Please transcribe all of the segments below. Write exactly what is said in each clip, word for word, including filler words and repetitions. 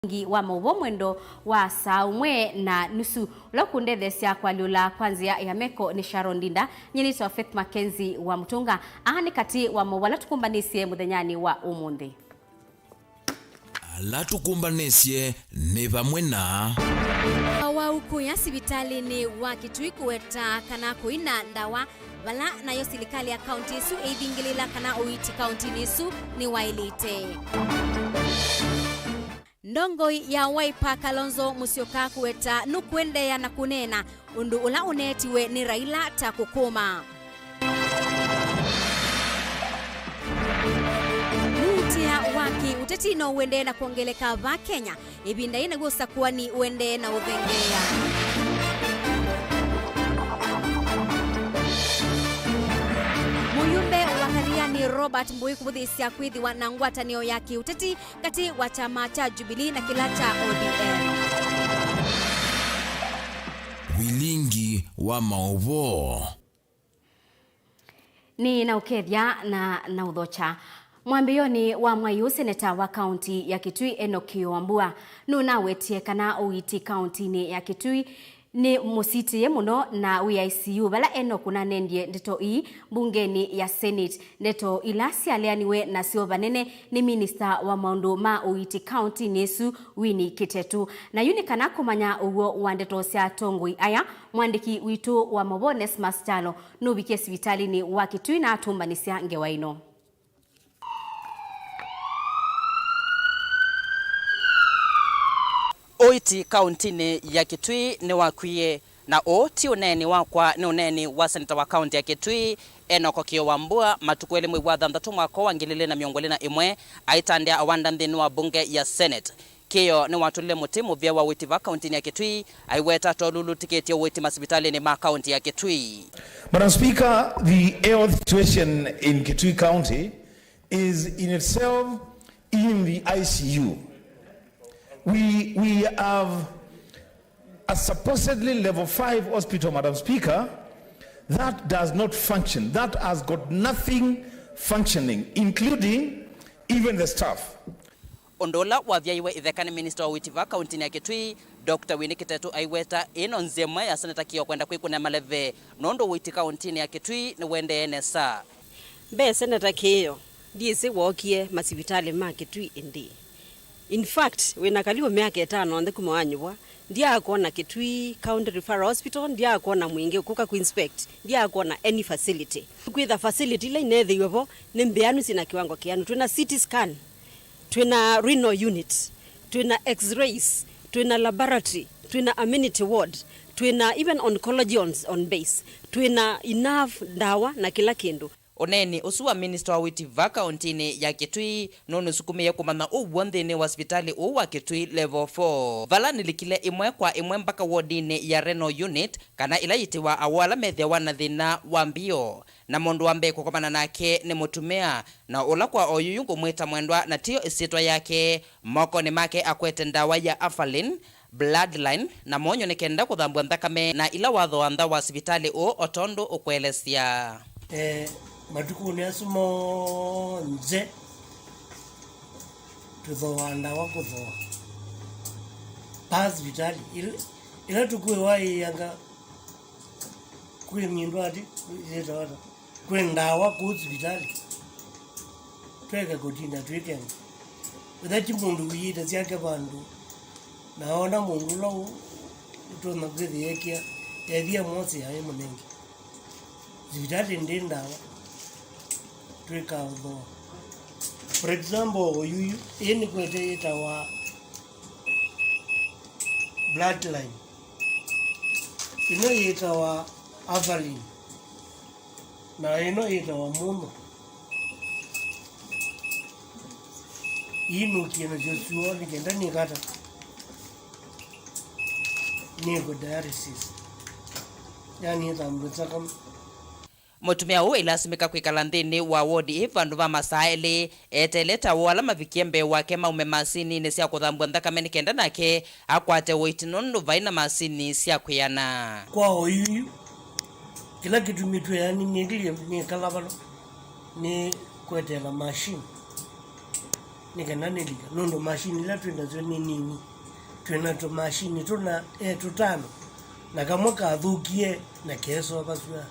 Ingi wa maũvoo mwendo wa saa ũmwe na nusu. Ũla ũkũndetheesya kũalyũla kwa nzĩa ya meko nĩ Sharon Ndinda. Nyie nĩtawa Faith Mackenzie wa Mũtũnga. Aa nĩ katĩ wa maũvoo ala tũkũmbanĩsye mũthenyanĩ wa ũmũnthĩ. Ala tũkũmbanĩsye nĩ vamwe na. Wa ũkũya sivitalĩnĩ wa Kitui kũweta kana kũina ndawa vala nayo silikalĩ ya kaunti ĩsu ĩithingĩlĩla kana ũiiti kauntinĩ ĩsu nĩwaĩlĩte. Ndongoi ya Wiper Kalonzo Musyoka kũweta nũkũendeea na kũneena ũndũ ũla ũneetiwe nĩ Raila ta kũkũma. Muutĩa wa kĩũteti no ũendee na kwongeleka va Kenya ĩvinda yĩ naw'o ũsakũani ũendee na ũthengeea. Mũyumbe wa Kathiani Robert Mbui kũvũthĩĩsya kwĩthĩwa na ngwatanĩo ya kĩũteti katĩ wa kyama kya Jubilee na kĩla kya O D M. Vilingi wa maũvoo. Nĩ na ũkethya na na ũthokya. Mwambĩĩonĩ wa mwai ũũ, seneta wa kaunti ya Kitui Enock Wambua nũnawetie kana ũiiti kauntinĩ ya Kitui nĩ mũsitĩe mũno na wĩ I C U, vala Enock ũnanendie ndeto ii mbungenĩ ya Senate. Ndeto ila syaleaniwe nasyo vanene nĩ minista wa maũndũ ma ũiiti kauntinĩ ĩsu, Winnie Kitetu. Na yu nĩ kana kũmanya ũw'o wa ndeto sya atongoi aya, mwandĩki witũ wa maũvoo Onesmus Kyalo nũvikie sivitalĩnĩ wa Kitui na atũmbanĩsya ngewa ĩno. Ũiiti kauntinĩ ya Kitui nĩwakwie, na ũũ ti ũneeni wakwa, nĩ ũneeni wa seneta wa kaunti ya Kitui, Enock Kĩyo Wambua, matukũ elĩ mwei wa thanthatũ mwaka wa ngili ili na mĩongo ĩlĩ na ĩmwe, aitandĩa awanda nthĩnĩ wa mbunge ya Senate. Kĩyo nĩwatũlile mũtĩ mũvĩa wa ũiiti va kauntinĩ ya Kitui, aiweta ta ũlulutĩkĩtye ũiiti masivitalĩnĩ ma kaunti ya Kitui. Madam Speaker, the health situation in Kitui County is in itself in the I C U. We, we have a supposedly level five hospital, Madam Speaker, that does not function, that has got nothing functioning, including even the staff. Ũndũ ũla wavyaĩwe ĩtheka nĩ minista wa ũiiti va kauntinĩ ya Kitui, Doctor Winnie Kitetu aiweta ĩno nzĩa ĩmwe ya seneta Kĩyo kwenda kwĩkũnĩa maleve nũndũ ũiiti kauntinĩ ya Kitui nĩwendee nesa. Mbee, seneta Kĩyo ndyĩsĩ wookie masivitalĩ ma Kitui ĩndĩĩ. In fact, wĩna kalivu myaka ĩtano onthe kuma wanyuvwa, ndyaakwona Kitui County Referral Hospital, ndyaakwona mwingĩ ũkũka kũinspect, ndyaakwona any facility. Kwĩtha facility ila ineethĩiwe vo nĩ mbĩanu, syĩna kĩwango kĩanu. Twĩna C T scan, twĩna renal unit, twĩna x-rays, twĩna laboratory, twĩna amenity ward, twĩna even oncology on, on base, twĩna enough ndawa na kĩla kĩndũ. Ũneeni ũsu wa minista wa ũiiti va kauntinĩ ya Kitui nũnĩsukumĩie kũmanya ũw'o nthĩnĩ wa sivitalĩ ũũ wa Kitui Level four, vala nĩlikile ĩmwe kwa ĩmwe mpaka wodinĩ ya renal unit, kana ĩla yĩtĩwa awoo ala methĩawa na thĩna wa mbio. Na mũndũ wa mbee kũkomana nake nĩ mũtumĩa, na ũla kwa oyuyu ngũmwĩta mwendwa na tiyo ĩsyĩtwa yake, mokonĩ make akwete ndawa ya Avalin, Bloodline, na monyo nĩ kenda kũthambw'a nthakame na ila watho wa ntha wa sivitalĩ ũũ o tondũ ũkũelesya. Eh, matukũnĩ asu monthe tũthooaa ndawa kũthooa. Paa sivitalĩ, ila, ila tũkwĩwa ĩanga kwĩ mindũ ati, yĩtawa ata? Kwĩ ndawa kũu sivitalĩ, tweke kũtinda twĩkenga. Wĩtha ti mũndũ wĩyĩte syake vandũ, na oona mũndũ ũla ũ-, ũtonya kwĩthĩa ekĩa, ethĩa mwosea ĩmũnenge. Sivitalĩ ndĩ ndawa, twĩkaa ũthooa. For example, oyuyu, ĩĩ nĩkwete yĩtawa Bloodline. Ĩno yĩtawa Avalin. Na ĩno yĩtawa Mũno. Iinũkie nasyo syũa nĩ kenda nĩkata nĩkwe dialysis. Yani ĩthambwe nthakame. Mũtumĩa ũũ ailasimĩka kwĩkala nthĩnĩ wa wodi ĩĩ vandũ va masaa elĩ, eteele ta woo ala mavikie mbee wake maume masininĩ sya kũthambw'a nthakame nĩ kenda nake akwate ũiiti nũndũ vai na masini sya kwĩana. Kwa oyuyu, kĩla kĩtumi twĩanĩnĩlye nĩkala vala nĩ kweteela machine. nĩ kana nĩlika, nũndũ mashini ila twĩ nasyo nĩ nini. Twĩ na tũmashini tũna, e, tũtano, na kamwe kathũkie na keesovasw'a.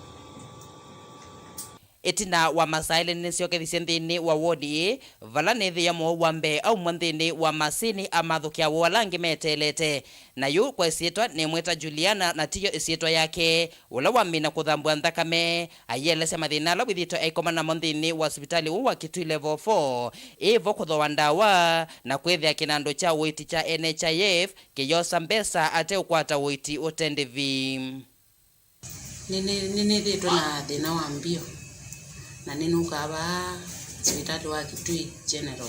Ĩtina wa masaa elĩ nĩsyokethisye nthĩnĩ wa ward ĩĩ, vala nĩthĩa mũwau wa mbee aumwa nthĩnĩ wa masinĩ amathũkĩa woo ala angĩ meteelete. Na yu kwa ĩsyĩtwa nĩmwĩta Juliana, na tiyo ĩsyĩtwa yake, ũla wamina kũthambw'a nthakame, aielesya mathĩna ala wĩthĩĩtwe aikoma namo nthĩnĩ wa sivitalĩ ũũ wa Kitui Level four, ĩvo kũthooa ndawa, na kwĩthĩa kĩnandũ kya ũiiti kya N H I F kĩyosa mbesa ateũkwata ũiiti ũte ndĩvi. Nĩ-, nĩ-, nĩnĩthĩĩtwe na thĩna wa mbio, na nĩnũkaa vaa sivitalĩ wa Kitui General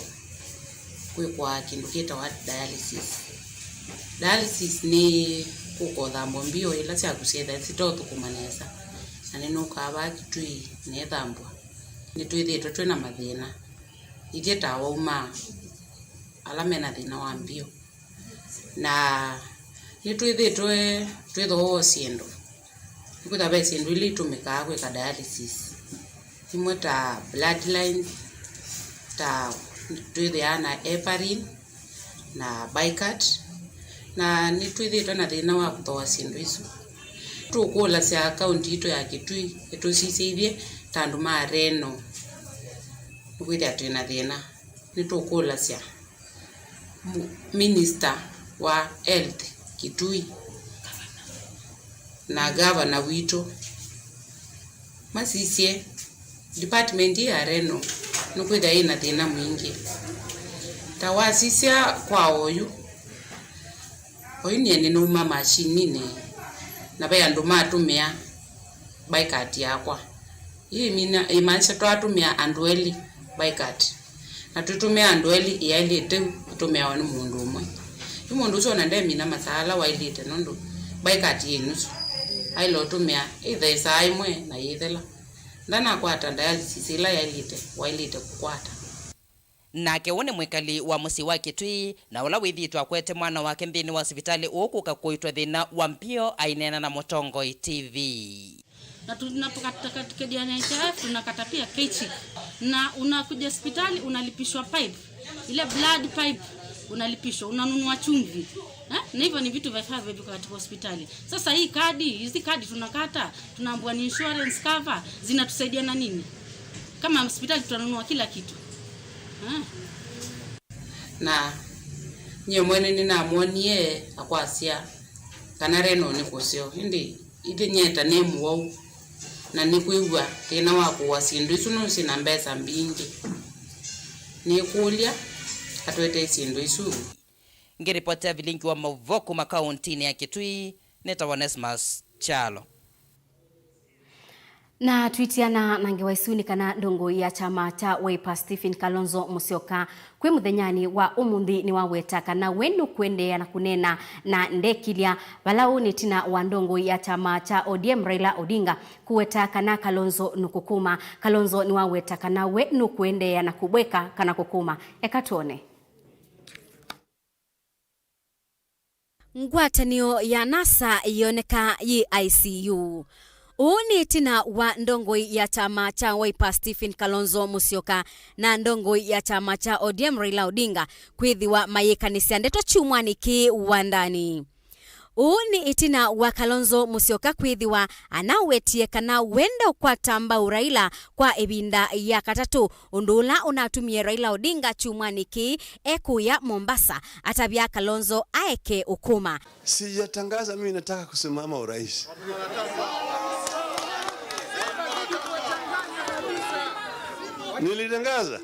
kwĩkwa kĩndũ kĩtawa dialysis. Dialysis nĩ kũka ũthambwa mbio ila syaku syĩthĩa sitaũthũkũma nesa, na nĩnũkaa vaa Kitui neethambwa. Nĩtwĩthĩĩtwe twĩ na mathĩna. Ithyĩ ta awau ma ala mena thĩna wa mbio. Na nĩtwĩthĩĩtwe twĩthooa syĩndũ. Nĩkwĩthwa ve syĩndũ ila itũmĩkaa kwĩka dialysis. Imwe ta bloodlines, ta twĩthĩaa na heparin, na Bicart, na nĩtwĩthĩĩtwe na thĩna wa kũthooa syĩndũ isu. Tũkũlasya kaunti itũ ya Kitui ĩtũsisĩithye ta andũ ma renal, nĩkwĩthĩa twĩ na thĩna. Nĩtũkũlasya mu-, minister wa health Kitui na gavana witũ masisye department ya renal nĩkwĩthĩa yĩna thĩna mwingĩ. Ta wasisya kwa oyu, oyu nyie nĩnauma mashininĩ, na ve andũ matũmĩa Bicart yakwa. Ĩĩ ĩmina-, ĩmaanisya twatũmĩa andũ elĩ Bicart, na tũtũmĩa andũ elĩ, yaĩlĩte ĩtũmĩawa nĩ mũndũ ũmwe. Yu mũndũ ũsu ona ndemina masaa ala waĩlĩte, nũndũ Bicart yĩ nusu. Aĩle ũtũmĩa either ĩsaa ĩmwe na yĩthela. Ndanakwata dialysis ĩla yaĩlĩte, waĩlĩte kũkwata. Nake ũũ nĩ mwĩkali wa mũsyĩ wa Kitui, na ũla wĩthĩĩtwe akwete mwana wake nthĩnĩ wa sivitalĩ ũũ kũka kũitwa thĩna wa mbio, aineena na Mũtongoi T V. Na tunapokata kadi ya N H I F, tunakata pia K-Chick. Na unakuja hospitali, unalipishwa pipe. Ile blood pipe, unalipishwa, unanunua chumvi. Eh? Na hivyo ni vitu vya viko katika hospitali. Sasa hii kadi, hizi kadi tunakata, tunaambiwa ni insurance cover, zinatusaidia na nini? Kama hospitali tunanunua kila kitu. Eh? Na nyie mwene nĩnamwonie akwasya kana renal nĩ kũseo, ĩndĩ ithyĩ nyie ta nĩ mũwau na nĩkwĩw'a thĩna wa kũua syĩndũ isu nũsĩ na mbesa mbingĩ. Nĩkũlya atwetee syĩndũ isu. Ngĩripotera vilingi wa maũvoo kuma kaũntĩnĩ ya Kitui, nĩtawa Onesmus Kyalo. Na twitiana na ngewa isu nĩ kana ndongoi ya kyama kya Wiper Stephen Kalonzo Musyoka kwĩ mũthenyanĩ wa ũmũnthĩ nĩwaweta kana we nũkũendeea na kũneena na ndekĩlya, vala ũũ nĩ ĩtina wa ndongoi ya kyama kya O D M Raila Odinga kũweta kana Kalonzo nũkũkũma. Kalonzo nĩwaweta kana we nũkũendeea na kũbweka kana kũkũma. Eka twone. Ngwatanĩo ya NASA yĩoneka yĩ I C U. Ũũ nĩ ĩtina wa ndongoi ya kyama kya Wiper Stephen Kalonzo Musyoka na ndongoi ya kyama kya O D M Raila Odinga kwĩthĩwa mayĩkanĩsya ndeto kyumwanĩ kĩĩ wandani. Ũũ nĩ ĩtina wa Kalonzo Musyoka kwĩthĩwa anawetie kana wenda ũkwata mbau Raila kwa ĩvinda ya katatũ, ũndũ ũla ũnatumie Raila Odinga kyumwanĩ kĩĩ ekũya Mombasa atavya Kalonzo aeke ũkũma. Sijatangaza mimi nataka kusimama urais. Nilitangaza?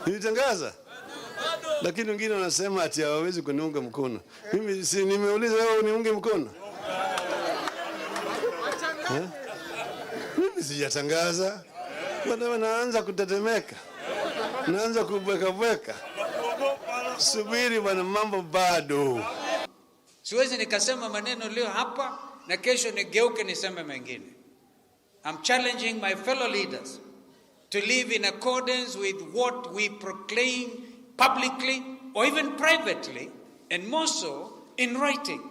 Nilitangaza? Lakini wengine wanasema ati hawawezi kuniunga mkono. Mimi si nimeuliza wewe uniunge mkono? Eh? Mimi sijatangaza. Bwana, naanza kutetemeka. Naanza kubwekabweka. Subiri bwana, mambo bado. Siwezi nikasema maneno leo hapa na kesho nigeuke niseme mengine. I'm challenging my fellow leaders to live in accordance with what we proclaim publicly or even privately, and more so in writing.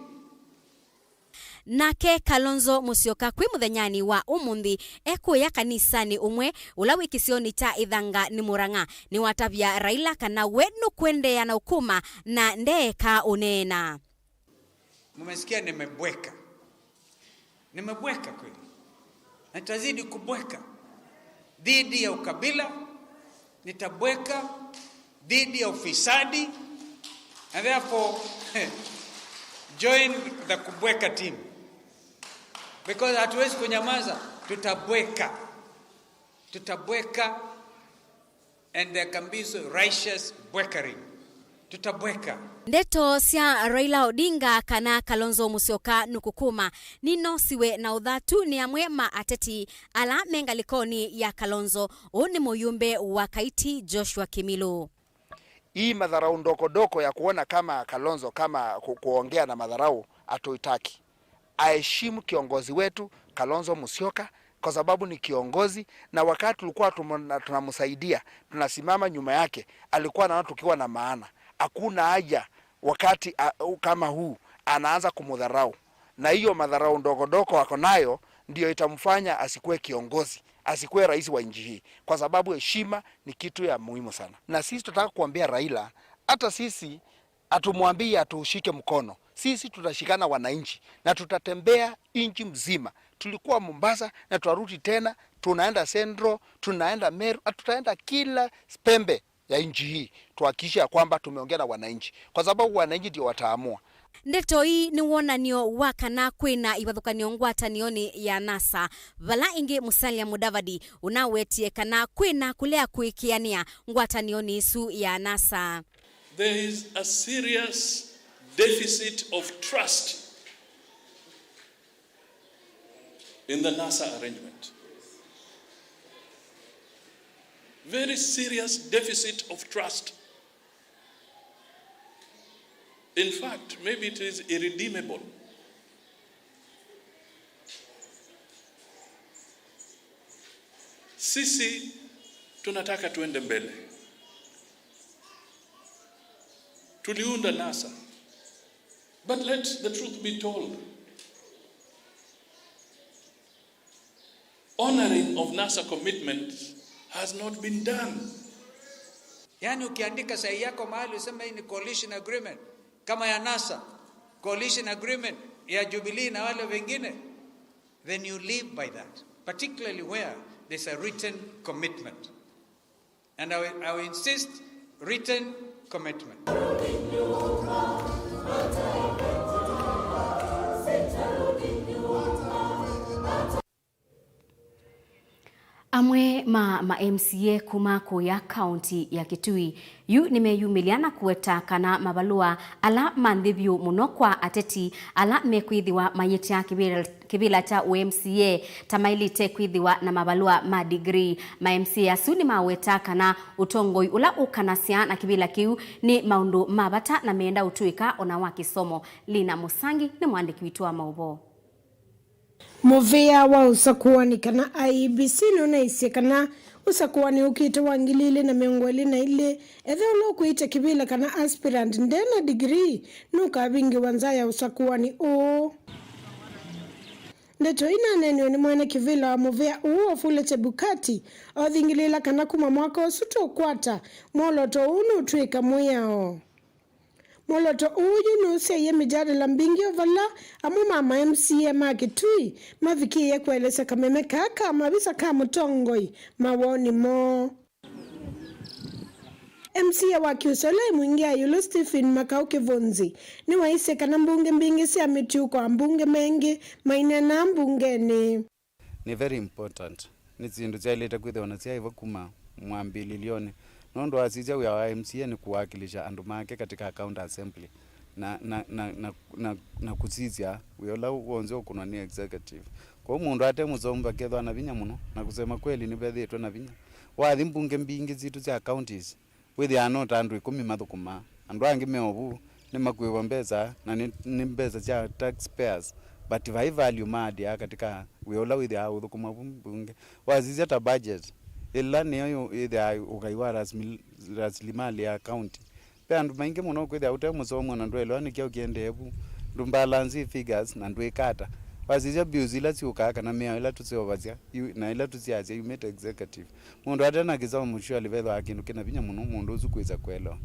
Nake Kalonzo Musyoka kwĩ mũthenyanĩ wa ũmũnthĩ ekũya kanisanĩ ũmwe ũla wĩ kĩsionĩ kya Ithanga nĩ Murang'a, nĩwatavya Raila kana we nũkũendeea na ũkũma na ndeeka ũneena. Mumesikia nimebweka. Nimebweka kweli. Na nitazidi kubweka dhidi ya ukabila, nitabweka dhidi ya ufisadi, and therefore join the kubweka team. Because hatuwezi kunyamaza, tutabweka. Tutabweka. And there can be so righteous bwekering. Tutabweka. Ndeto sya Raila Odinga kana Kalonzo Musyoka nũkũkũma ninosiwe na ũthatu nĩ amwe ma ateti ala me ngalĩkonĩ ya Kalonzo. Ũũ nĩ mũyũmbe wa Kaiti Joshua Kimilu. Hii madharau ndogo ndogo ya kuona kama Kalonzo kama ku-, kuongea na madharau hatuitaki. Aheshimu kiongozi wetu Kalonzo Musyoka kwa sababu ni kiongozi, na wakati tulikuwa tumo-, na tunamsaidia, tunasimama nyuma yake, alikuwa anaona tukiwa na maana. Hakuna haja wakati, a, kama huu anaanza kumdharau, na hiyo madharau ndogo ndogo ako nayo ndio itamfanya asikuwe kiongozi, asikuwe rais wa nchi hii, kwa sababu heshima ni kitu ya muhimu sana. Na sisi tunataka kuambia Raila, hata sisi hatumwambii atushike mkono. Sisi tutashikana wananchi na tutatembea nchi mzima. Tulikuwa Mombasa na tutarudi tena, tunaenda Central, tunaenda Meru, na tutaenda kila pembe ya nchi hii, tuhakikishe ya kwamba tumeongea na wananchi, kwa sababu wananchi ndio wataamua. Ndeto ii nĩ wonany'o wa kana kwĩna ivathũkany'o ngwatanĩonĩ ya NASA, vala ĩngĩ Musalia Mudavadi ũnawetie kana kwĩna kũlea kũĩkĩanĩa ngwatanĩonĩ ĩsu ya NASA. There is a serious deficit of trust in the NASA arrangement. Very serious deficit of trust. In fact, maybe it is irredeemable. Sisi tunataka tuende mbele. Tuliunda NASA. But let the truth be told. Honoring of NASA commitments has not been done. Yaani ukiandika sahihi yako mahali useme hii ni coalition agreement, kama ya NASA, coalition agreement ya Jubilee na wale wengine, then you live by that, particularly where there's a written commitment. And I will, I will insist, written commitment. Amwe ma, ma M C A kuma kũya kaunti ya Kitui yu nĩmeyumĩlya na kũweta kana mavalũa ala ma nthĩ vyũ mũno kwa ateti ala mekwĩthĩwa mayĩtya kĩvĩla kĩvĩla kya ũ M C A ta maĩlĩte kwĩthĩwa na mavalũa ma degree. Ma M C A asu nĩmaweta kana ũtongoi ũla ũkanasya na kĩvĩla kĩu nĩ maũndũ ma vata na meenda ũtũĩka ona wa kĩsomo. Lina Mũsangi nĩ mwandĩki witũ wa maũvoo. Mũvĩa wa ũsakũani kana I E B C nũnaisye kana ũsakũani ũkĩte wa ngili ilĩ na mĩongo ĩlĩ na ilĩ, ethĩwa ũla ũkwĩtya kĩvĩla kana aspirant nde na degree nũkavingĩwa nza ya ũsakũani ũũ. Ndeto ii naneeniwe nĩ mwene kĩvĩla wa mũvĩa ũũ, Wafula Chebukati, othingĩlĩĩla kana kuma mwaka ũsu tũkwata, mwolooto ũũ nũtw'ĩka mwĩao. Mwolooto ũũ yu nũsyaie mijadala mbingĩ o vala amwe ma ma M C A ma Kitui mavikĩĩe kũelesya kameme kaa ka mavisa ka mũtongoi mawoni moo. M C A wa Kiusele Mwingĩ ya Ĩũlũ Stephen Makau Kĩvũnzi nĩwaisye kana mbunge mbingĩ sya mĩtuo kwa ambunge mengĩ maineenaa mbungenĩ. Nĩ very important. Nĩ syĩndũ syaĩlĩte kwĩthĩwa na syaĩ vo kuma mwambĩlĩlyonĩ, nũndũ asisya wĩa wa M C A nĩ kũwakilisha andũ make katika county assembly na, na, na, na, na, na kũsisya wĩa ũla w'onthe ũkũnwa nĩ executive. Kwoou mũndũ ate mũsomu vakethwa na vinya mũno, na kusema kweli nĩvethĩĩtwe na vinya. Wathi mbunge mbingĩ sitũ sya counties, wĩthĩaa no ta andũ ĩkũmi mathũkũmaa. Andũ angĩ me o vu, nĩmakuĩwa mbesa, na nĩ, nĩ mbesa sya taxpayers, but vai value maadĩaa katika wĩa ũla wĩthĩaa ũthũkũmwa vu mbunge. Wasisya ta budget, ĩla nĩyo yũ-, yĩthĩaa ũkai wa rasmil-, rasilimali ya county. Ve andũ maingĩ mũno kwĩthĩaa ũte mũsomu na ndwelewa nĩ kyaũ kĩendee vu, Ndũ balance figures na ndwĩka ata. Wasisya bills ila syũkaa kana mĩao ila tũseũvasya yu-, na ila tũsyasya yumĩte executive. Mũndũ ate na kĩsomo, surely vethĩwa kĩndũ kĩna vinya mũno mũndũ ũsu kwĩsa kũelewa.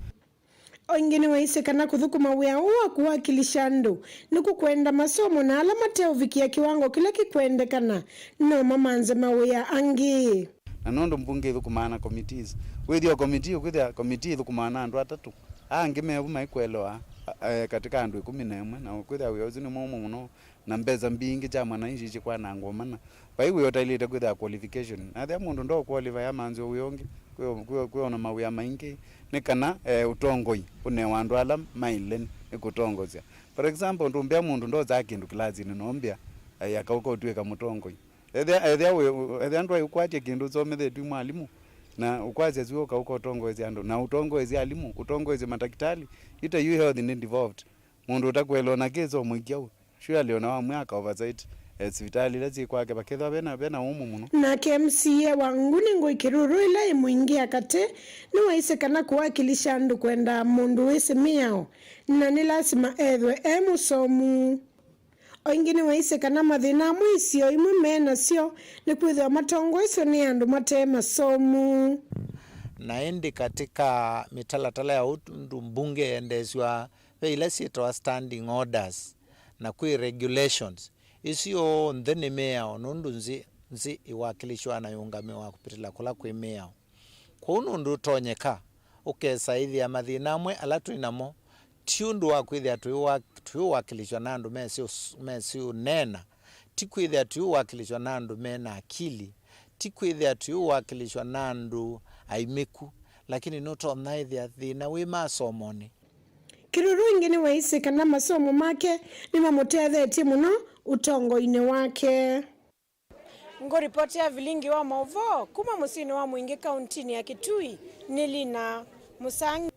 O ĩngĩ nĩwaisye kana kũthũkũma wĩa ũũ wa kũwakilisha andũ nĩkũkwenda masomo, na ala mateũvikĩa kĩwango kĩla kĩkwendekana no mamanze mawĩa angĩ. Na nũndũ mbunge ĩthũkũmaa na committees, wĩthĩa committee, ũkwĩthĩa committee ĩthũkũmaa na andũ atatũ, aa angĩ mevu maikũelewa, eh, katika andũ ĩkũmi na ĩmwe, na ũkwĩthĩa wĩa ũsu nĩ mũmũ mũno, na mbesa mbingĩ kya mwananchi cikwanangwa mana. Vai wĩa ũtaĩlĩte kwĩthĩa qualification. Na ethĩa mũndũ ndo qualify amanzĩwe wĩa ũngĩ, kwĩ, kwĩ, kwĩona mawĩa maingĩ, nĩ kana, eh, ũtongoi ũnewa andũ ala maĩle nĩ kũtongosya. For example, ndũmbĩa mũndũ ndosaa kĩndũ kĩlasinĩ, nombĩa, eh, akauka ũtw'ĩka mũtongoi. Ethĩa, ethĩa wĩ, ethĩa ndwaĩ ũkwatya kĩndũ ũsomethetw'e mwalimũ, na ũkwasya sua ũkauka ũtongoesya andũ, na ũtongoesya alimũ, ũtongoesya matakitali, yu ta yu health nĩ devolved. Mũndũ ũtakwelewa na kĩsomo kyaũ, surely ona wamwĩa aka oversight, eh, sivitalĩ ila syĩ kwake, vakethwa vena, vena ũmũ mũno. Nake M C A wa Nguni Ngũi Kĩruru ĩla ĩ Mwingi ya katĩ nĩwaisye kana kũwakilisha andũ kwendaa mũndũ wĩsĩ mĩao, na nĩ lasima ethwe e mũsomu. O ĩngĩ nĩwaisye kana mathĩna amwe isio imwe me nasyo nĩ kwĩthĩwa matongoesyo nĩ andũ mate masomu. Na ĩndĩ katĩ ka mĩtalatala ya ũndũ mbunge yendeesw'a, ve ila syĩtawa standing orders, na kwĩ regulations. Isu onthe nĩ mĩao, nũndũ nzĩ, nzĩ ĩwakilishwa na yũngamĩwa kũpitĩla kũla kwĩ mĩao. Kwoou nũndũ ũtonyeka ũkesa ĩthĩa mathĩna amwe ala twĩ namo ti ũndũ wa kwĩthĩa tũiwa-, tũiwakilishwa na andũ mesĩ ũs-, mesĩ ũneena, ti kwĩthĩa tũiwakilishwa na andũ me na akili, ti kwĩthĩa tũiwakilishwa na andũ aimĩku, lakini nũtonya ĩthĩa thĩna wĩ masomonĩ. Kĩruru ĩngĩ nĩwaisye kana masomo make nĩmamũtethetye mũno ũtongoinĩ wake. Ngũripotĩa vilingi wa maũvoo kuma mũsyĩnĩ wa Mwingi kauntinĩ ya Kitui nĩ Lina Mũsangi.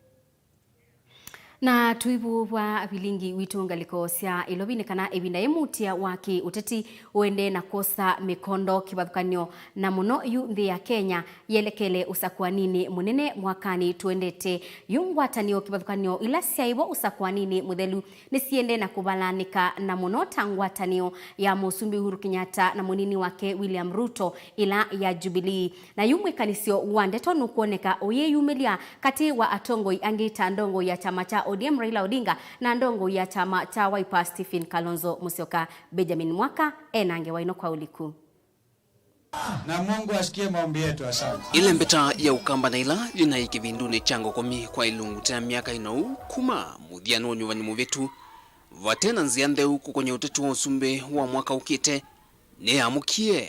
Na tũivũvwa vilingi witũ ngalĩko sya Ĩlovi nĩ kana ĩvinda yĩ mũtia wa kĩ-ũteti ũendee na kwosa mĩkondo kĩvathũkany'o, na mũno yu nthĩ ya Kenya yelekele ũsakũaninĩ mũnene mwakanĩ tũendete. Yu ngwatanĩo kĩvathũkany'o ila syaĩvo ũsakũaninĩ mũthelu nĩsiendee na kũvalanĩka, na mũno ta ngwatanĩo ya Mũsumbĩ Uhuru Kenyatta na mũnini wake William Ruto, ĩla ya Jubilee. Na yu mwĩkanĩsyo wa ndeto nũkwoneka ũyĩyumĩlya katĩ wa atongoi angĩ ta ndongoi ya kyama kya O D M Raila Odinga na ndongoi ya kyama kya Wiper Stephen Kalonzo Musyoka. Benjamin Mwaka e na ngewa ĩno kwa ũliku. Na Mungu asikie maombi yetu. Asante. Ĩlembeta ya Ũkamba na ĩla yĩnaĩ kĩvindunĩ kya Ngokũmi kwa ilungu ta myaka ĩnou kuma mũthya nĩ ũnyuvani mũvĩtu, vate na nzĩa ntheu kũkony'a ũteti wa ũsumbĩ wa mwaka ũkĩte, nĩyamũkie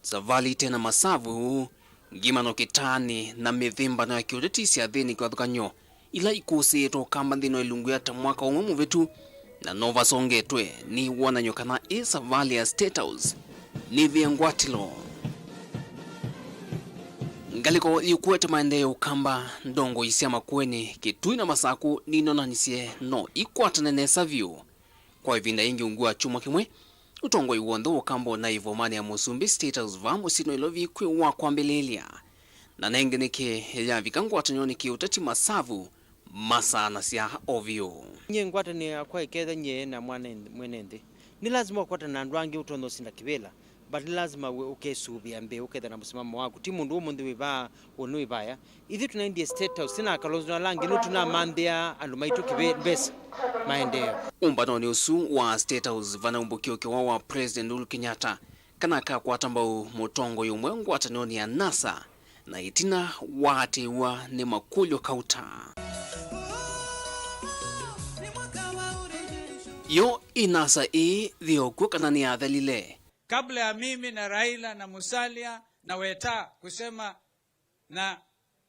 savalĩ ĩte na masavu, ngimano kĩtaanĩ, na mĩthĩmbano ya kĩũteti syathĩnĩ kĩvathũkany'o ila ikũsĩĩtwe Ũkamba nthĩnĩ wa ilungu ya ta mwaka ũmwe mũvĩtu, na no vasongetwe nĩ wonany'o kana ĩ savalĩ ya State House nĩvĩe ngwatĩlo. Ngalĩko yĩkuete maendeeo ya Ũkamba, ndongoi sya Makueni, Kitui na Masakũ ninonanisye no ikwatane nesa vyũ. Kwa ĩvinda yĩngĩ ungu wa kyumwa kĩmwe, ũtongoi w'onthe wa Ũkamba ũnaĩ ĩvomanĩ ya Mũsumbĩ State House vaa mũsyĩ Nairobi kwĩ wa kwambĩlĩĩlya, na nengĩ nĩkĩ yavika ngwatanĩonĩ kĩũteti masavu masaanasya o vyũ. Nyie ngwatanĩo yakwa ĩketha nyie na mwana nth-, mwene nthĩ, nĩ lasima ũkwatana na andũ angĩ ũtonya ũsinda kĩvĩla. But nĩ lasima we ũkesũvĩa mbee, ũketha na mũsimamo waku. Ti mũndũ ũmũnthĩ wĩ vaa, ũnĩ wĩ vaya. Ithyĩ tũnaendie State House, sina Kalonzo na ala angĩ, no tũnamanthĩa andũ maitũ kĩvĩ-, mbesa, maendeeo. Ũmbanonĩ ũsu wa State House, vanaumbũkie ũkewa wa President Uhuru Kenyatta kana akakwata mbau mũtongoi ũmwe ngwatanĩonĩ ya NASA, na ĩtina waatĩĩwa nĩ makũlyo kauta. Yo ĩ NASA ĩĩ thĩ okw'o kana nĩyathelile? Kabla ya mimi na Raila na Musalia na Weta kusema na,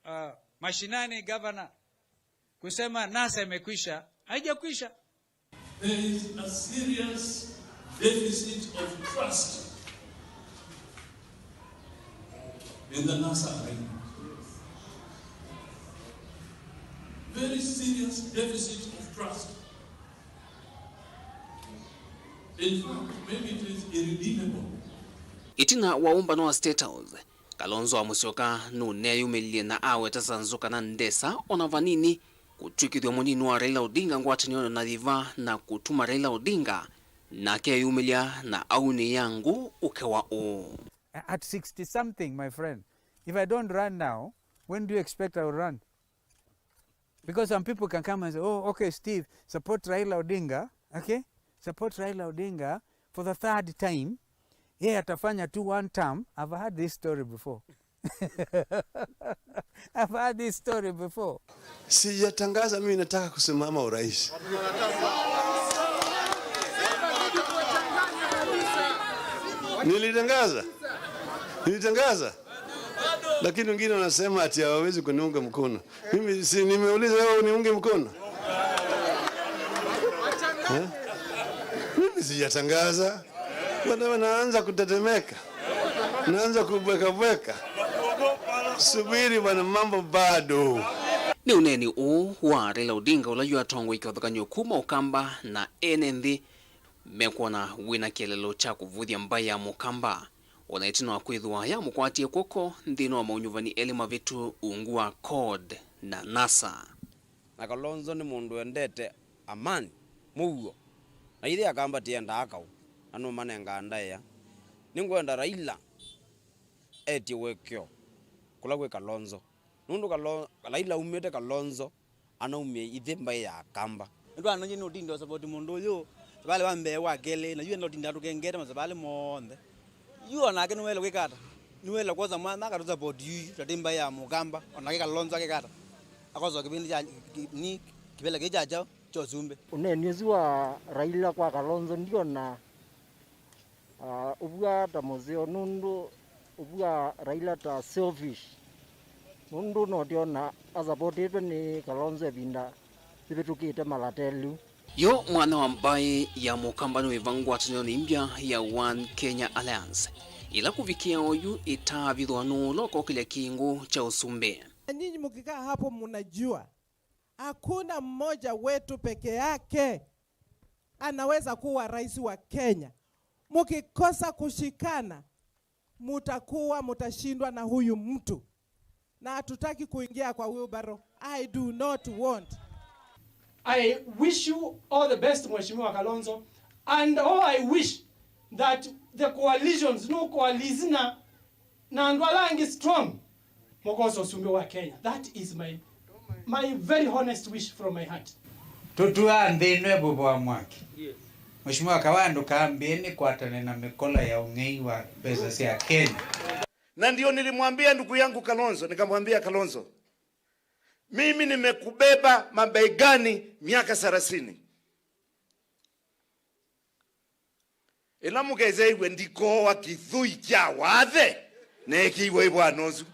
uh, Mashinani governor kusema NASA imekwisha, haijakwisha. There is a serious deficit of trust in the NASA arrangement. Very serious deficit of trust. In fact, maybe it is irredeemable. Ĩtina wa ũmbano wa State House, Kalonzo wa Musyoka nũneeyumĩlilye na aweta Sanzu kana ndesa ona vanini Kũtw'ĩkĩthw'a mũnini wa Raila Odinga ngwatanĩonĩ na Yiva na kũtuma Raila Odinga nake eyumĩlya na aunĩĩa ngũ ũke wa ũũ. At sixty something, my friend, if I don't run now, when do you expect I will run? Because some people can come and say, "Oh, okay, Steve, support Raila Odinga, okay? Support Raila Odinga for the third time. Yeye atafanya tu one term." I've heard this story before. I've heard this story before. Sijatangaza mimi nataka kusimama urais. Nilitangaza. Nilitangaza. Lakini wengine wanasema ati hawawezi kuniunga mkono. Mimi si nimeuliza wewe uniunge mkono? Eh? Mimi sijatangaza. Bwana, naanza kutetemeka. Naanza kubwekabweka. Subiri bwana, mambo bado. Nĩ ũneeni ũũ wa Raila Odinga, ũla yu atongoi kĩvathũkany'o kuma Ũkamba na ene nthĩ mekwona wĩna kĩeleelo kya kũvũthya mbaĩ ya Mũkamba. O na ĩtina wa kwĩthĩwa yamũkwatie kw'oko nthĩnĩ wa maunyuvani elĩ mavĩtu ungu wa CORD na NASA. Na Kalonzo nĩ mũndũ wendete amani, mũuo, na ithe Akamba tĩendaa kaũ, na nũmanengaa ndaĩa. Nĩngwenda Raila etye ũekeo kũla kwĩ Kalonzo, nũndũ Kalo-, Raila umĩte Kalonzo, anaumie ithe mbaĩ ya Akamba. Nĩtwanany'e nĩ ũtinda ũsapoti mũndũ ũyũ, savalĩ wa mbee, wa kelĩ, na yu enda ũtinda atũkengete masavalĩ monthe. Yu o nake nĩwaĩle kwĩka ata? Nĩwaĩle kwosa mwanya akatũsapoti yuyu, tatĩ mbaĩ ya Mũkamba, o nake Kalonzo akĩka ata? Akosa kĩvĩndĩ kya, kĩ-, ni kĩvĩla kĩĩ kya kyaũ kya ũsumbĩ. Ũneeni ũsu wa Raila kwa Kalonzo ndiona, ah, ũvw'a ta mũseo, nũndũ ũvw'a Raila ta selfish, nũndũ no ndiona asapotĩtwe nĩ Kalonzo ĩvinda yĩvĩtũkĩte malata elĩ. Yo mwana wa mbaĩ ya Mũkamba nĩwĩva ngwatanĩonĩ mbya ya One Kenya Alliance, ĩla kũvikĩa oyu ĩtaavithwa nũũ ũla ũkokĩlya kĩngũ kya ũsumbĩ. Na nyinyi mkikaa hapo, mnajua hakuna mmoja wetu peke yake anaweza kuwa rais wa Kenya. Mkikosa kushikana, mutakuwa, mutashindwa na huyu mtu. Na hatutaki kuingia kwa wheelbarrow. I do not want. I wish you all the best, Mheshimiwa Kalonzo, and all I wish that the coalitions, no coalition na, na andũ ala angĩ strong, mũkosa ũsumbĩ wa Kenya. That is my, my very honest wish from my heart. Tũtũaa nthĩ ĩno ĩvũvwa mwaki. Mheshimiwa Kawaya, ndũkambĩe nĩkwatane na mĩkola ya ũng'ei wa mbesa sya Kenya. Na ndio nilimwambia ndugu yangu Kalonzo, nikamwambia, "Kalonzo, mimi nimekubeba mabegani miaka thelathini. Ĩla mũkesew'e ndikooa kĩthũi kya wathe neekĩiwe ĩvwana ũsu."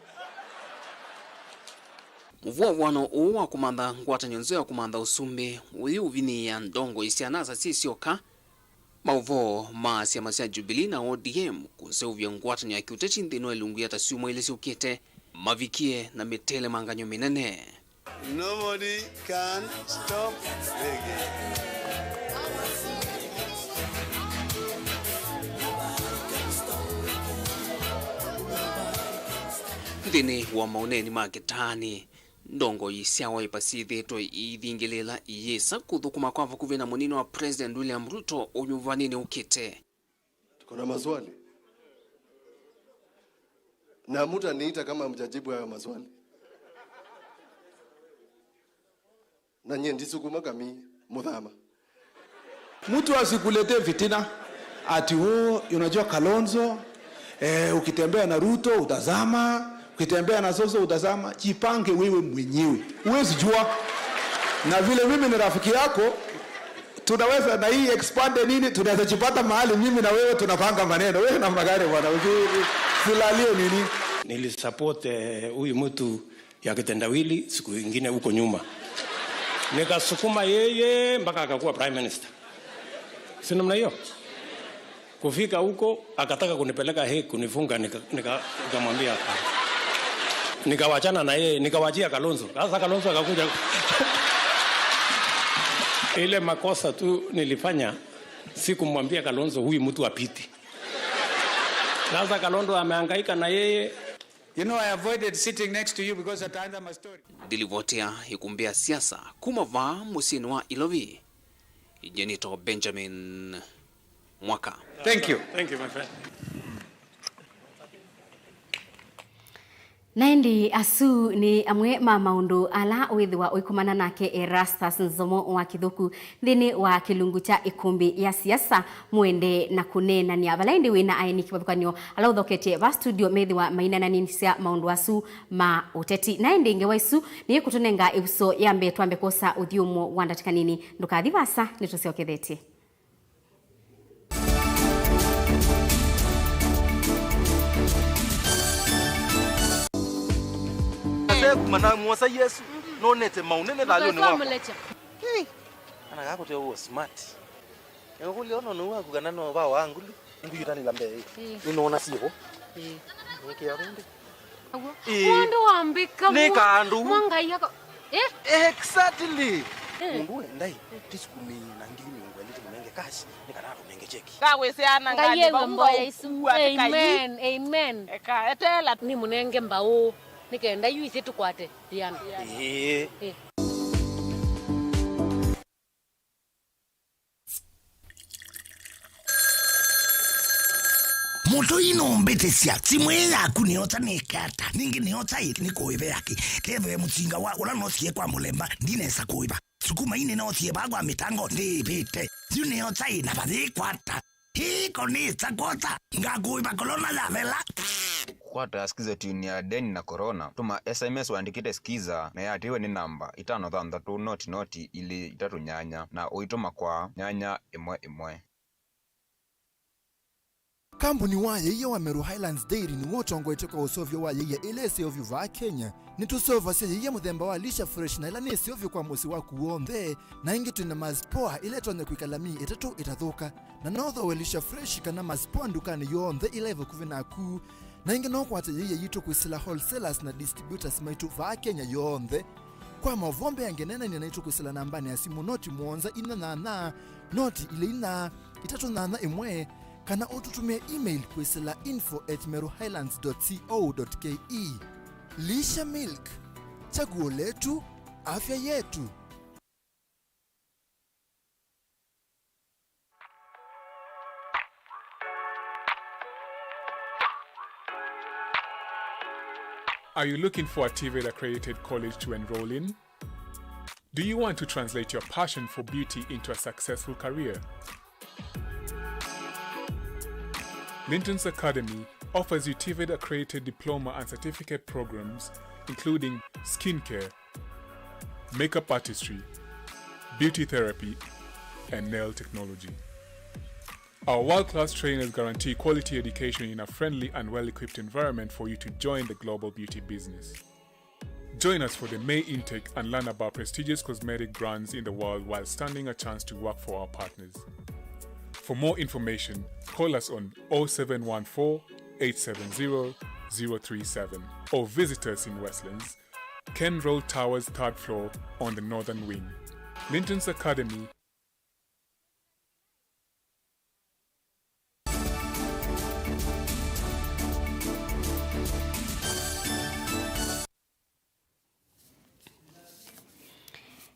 Mũvũavũano ũũ wa kũmantha ngwatanĩo nzeo ya kũmantha ũsumbĩ ũyĩũvinyĩĩa ndongoi sya NASA syĩ syoka. Maũvoo ma syama sya Jubilee na O D M kũseũvya ngwatanĩo ya kĩũteti nthĩnĩ wa ilungu ya ta syumwa ilĩ syũkĩte mavikie na mĩtelemangany'o mĩnene. Nobody can stop reggae. Nthĩnĩ wa maũneeni ma kĩtaanĩ, ndongoi sya Wiper syĩthĩĩtwe iithingĩlĩĩla iyĩsa kũthũkũma kwa vakuvĩ na mũnini wa President William Ruto ũnyuvanĩnĩ ũkĩte. Tuko na maswali. Na mtaniita kama mjajibu hayo maswali. Na nyie ndisukuma kami muthama. Mtu asikuletee fitina ati, "Oh, unajua Kalonzo, eh, ukitembea na Ruto utazama, ukitembea na Soso utazama." Jipange wewe mwenyewe. Huwezi jua. Na vile mimi ni rafiki yako, tunaweza na hii expande nini, tunaweza jipata mahali mimi na wewe tunapanga maneno. Wewe namna gani bwana? Usi-, usilalie nini? Nilisupport, eh, huyu mtu ya kitendawili siku ingine huko nyuma. Nikasukuma yeye mpaka akakuwa prime minister. Si namna hiyo? Kufika huko, akataka kunipeleka Hague, kunifunga, nika-, nika-, nikamwambia hapana. Nikawachana na yeye, nikawachia Kalonzo. Sasa Kalonzo akakuja. Ile makosa tu nilifanya, sikumwambia Kalonzo huyu mtu apite. Sasa Kalonzo amehangaika na yeye. You know, I avoided sitting next to you because ataanza mastori. Ndilivotea ikumbĩ ya siasa kuma vaa mũsyĩnĩ wa Ilovi. Ĩngĩ nĩtawa Benjamin Mwaka. Thank you. Thank you, my friend. Na ĩndĩ asu nĩ amwe ma maũndũ ala wĩthĩwa ũikomana nake Erastus Nzomo wa Kĩthũku nthĩnĩ wa kĩlungu kya ĩkũmbĩ ya siasa, mwende na kũneenany'a. Vala ĩndĩ wĩ na aeni kĩvathũkany'o ala ũthoketye va studio methĩwa maineenanĩsya maũndũ asu ma ũteti. Na ĩndĩ ngewa isu nĩyĩkũtũnenga ĩvuso ya mbee twambe kwosa ũthyũmũo wa ndatĩka nini. Ndũkathi vasa, nĩtũsyokethetye. Aseku manamwosa Yesu, nonete maũnene thayũnĩ wakwa. Hey, ana gakũte ũo smart. Nĩkũkũlya ũno nũu waku kana no va wa ngulu? Ngũyũtalĩla mbee ĩ. Ĩĩ. Nĩnoona syĩvo. Ĩĩ. Nĩkĩa vĩndĩ. Agwo. Ĩĩ. Mũndũ wambĩka. Nĩ mwa-, kandu. Mwa Ngai aka-, eh? Exactly. Eh. Mũndũ endai, eh, tisukumĩe na ngili mĩongo ĩlĩ tũmũnenge cash, nĩ kana atũnenge cheki. Ndawĩsĩana Ngai ngalĩ ewe vau mboya isu. Amen, amen. Eka, etela. Nĩ mũnenge mbaũ, nĩ kenda yu ithi tũkwate yĩana. Ĩĩ. Eh. Mũtũi nũmbĩtĩsya, simũ ĩĩ yaku nĩyosa nĩke ata? Ningĩ nĩyosa ĩ nĩkũĩve yake? Kethĩwe mũsinga wa ũla noosie kwa mũlemba, ndinesa kũĩva. Sukuma ii nĩnoosie vaa kwa mĩtango, ndĩĩvĩte. Yu nĩyosa ĩ na vathĩkwata. Hii konĩsa kwota, ngakũĩva kolona yavela. Kwata Skiza tune ya Deni na Corona, tũma S M S wandĩkĩte Skiza na yatĩwe nĩ namba itano thanthatũ noti noti ilĩ itatũ nyanya na ũitũma kwa nyanya ĩmwe ĩmwe. Kambuni wa yĩia wa Meru Highlands Dairy nĩw'o ũtongoetye kwa ũseũvyo wa yĩia ĩla ĩseũvyo vaa Kenya. Nĩtũseũvasya yĩia mũthemba wa Lisha Fresh na ĩla nĩ ĩseũvyo kwa mũsyĩ waku w'onthe, na ĩngĩ twĩ na Mars Power ĩla ĩtonya kwĩkala myei ĩtatũ ĩtathũka. Na no ũthooe Lisha Fresh kana Mars Power ndukanĩ yonthe ĩla ĩ vakuvĩ naku. Na ĩngĩ no ũkwate yĩia yitũ kwĩsĩla wholesalers na distributors maitũ vaa Kenya yonthe. Kwa maũvoo mbeange, neenany'a naitũ kwĩsĩla nambanĩ ya simũ noti mũonza inya nyanya, noti ilĩ inya, itatũ nyanya ĩmwe, kana ũtũtũmĩe email kwĩsĩla info at meruhighlands dot co dot ke. Lisha Milk, chaguo letu, afya yetu. Are you looking for a TVET accredited college to enroll in? Do you want to translate your passion for beauty into a successful career? Linton's Academy offers you TVET accredited diploma and certificate programs, including skincare, makeup artistry, beauty therapy, and nail technology. Our world-class trainers guarantee quality education in a friendly and well-equipped environment for you to join the global beauty business. Join us for the May intake and learn about prestigious cosmetic brands in the world while standing a chance to work for our partners. For more information, call us on oh seven one four, eight seven zero, zero three seven or visit us in Westlands, Ken Road Towers, third floor, on the northern wing. Linton's Academy.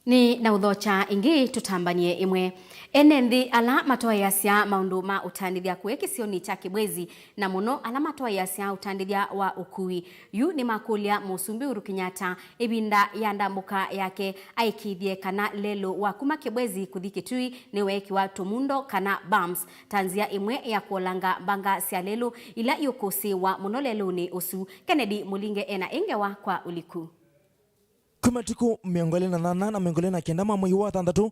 Nĩ na ũthokya ĩngĩ, tũtambanie ĩmwe. Ene nthĩ ala matwaĩasya maũndũ ma ũtandĩthya kũya kĩsionĩ kya Kĩbwezi, na mũno ala matwaĩasya ũtandĩthya wa ũkui, yu nĩmakũlya Mũsumbĩ Uhuru Kenyatta ĩvinda ya ndambũka yake aĩkĩĩthye kana lelũ wa kuma Kĩbwezi kũthi Kĩtui nĩweekĩwa tũmundo kana bumps, ta nzĩa ĩmwe ya kũolanga mbanga sya lelũ ila iũkũsĩĩwa mũno lelũnĩ ũsu. Kennedy Mũlinge ena ĩ ngewa kwa ũliku. Kwĩ matukũ mĩongo ĩlĩ na nyanya na mĩongo ĩlĩ na kenda ma mwei wa thanthatũ,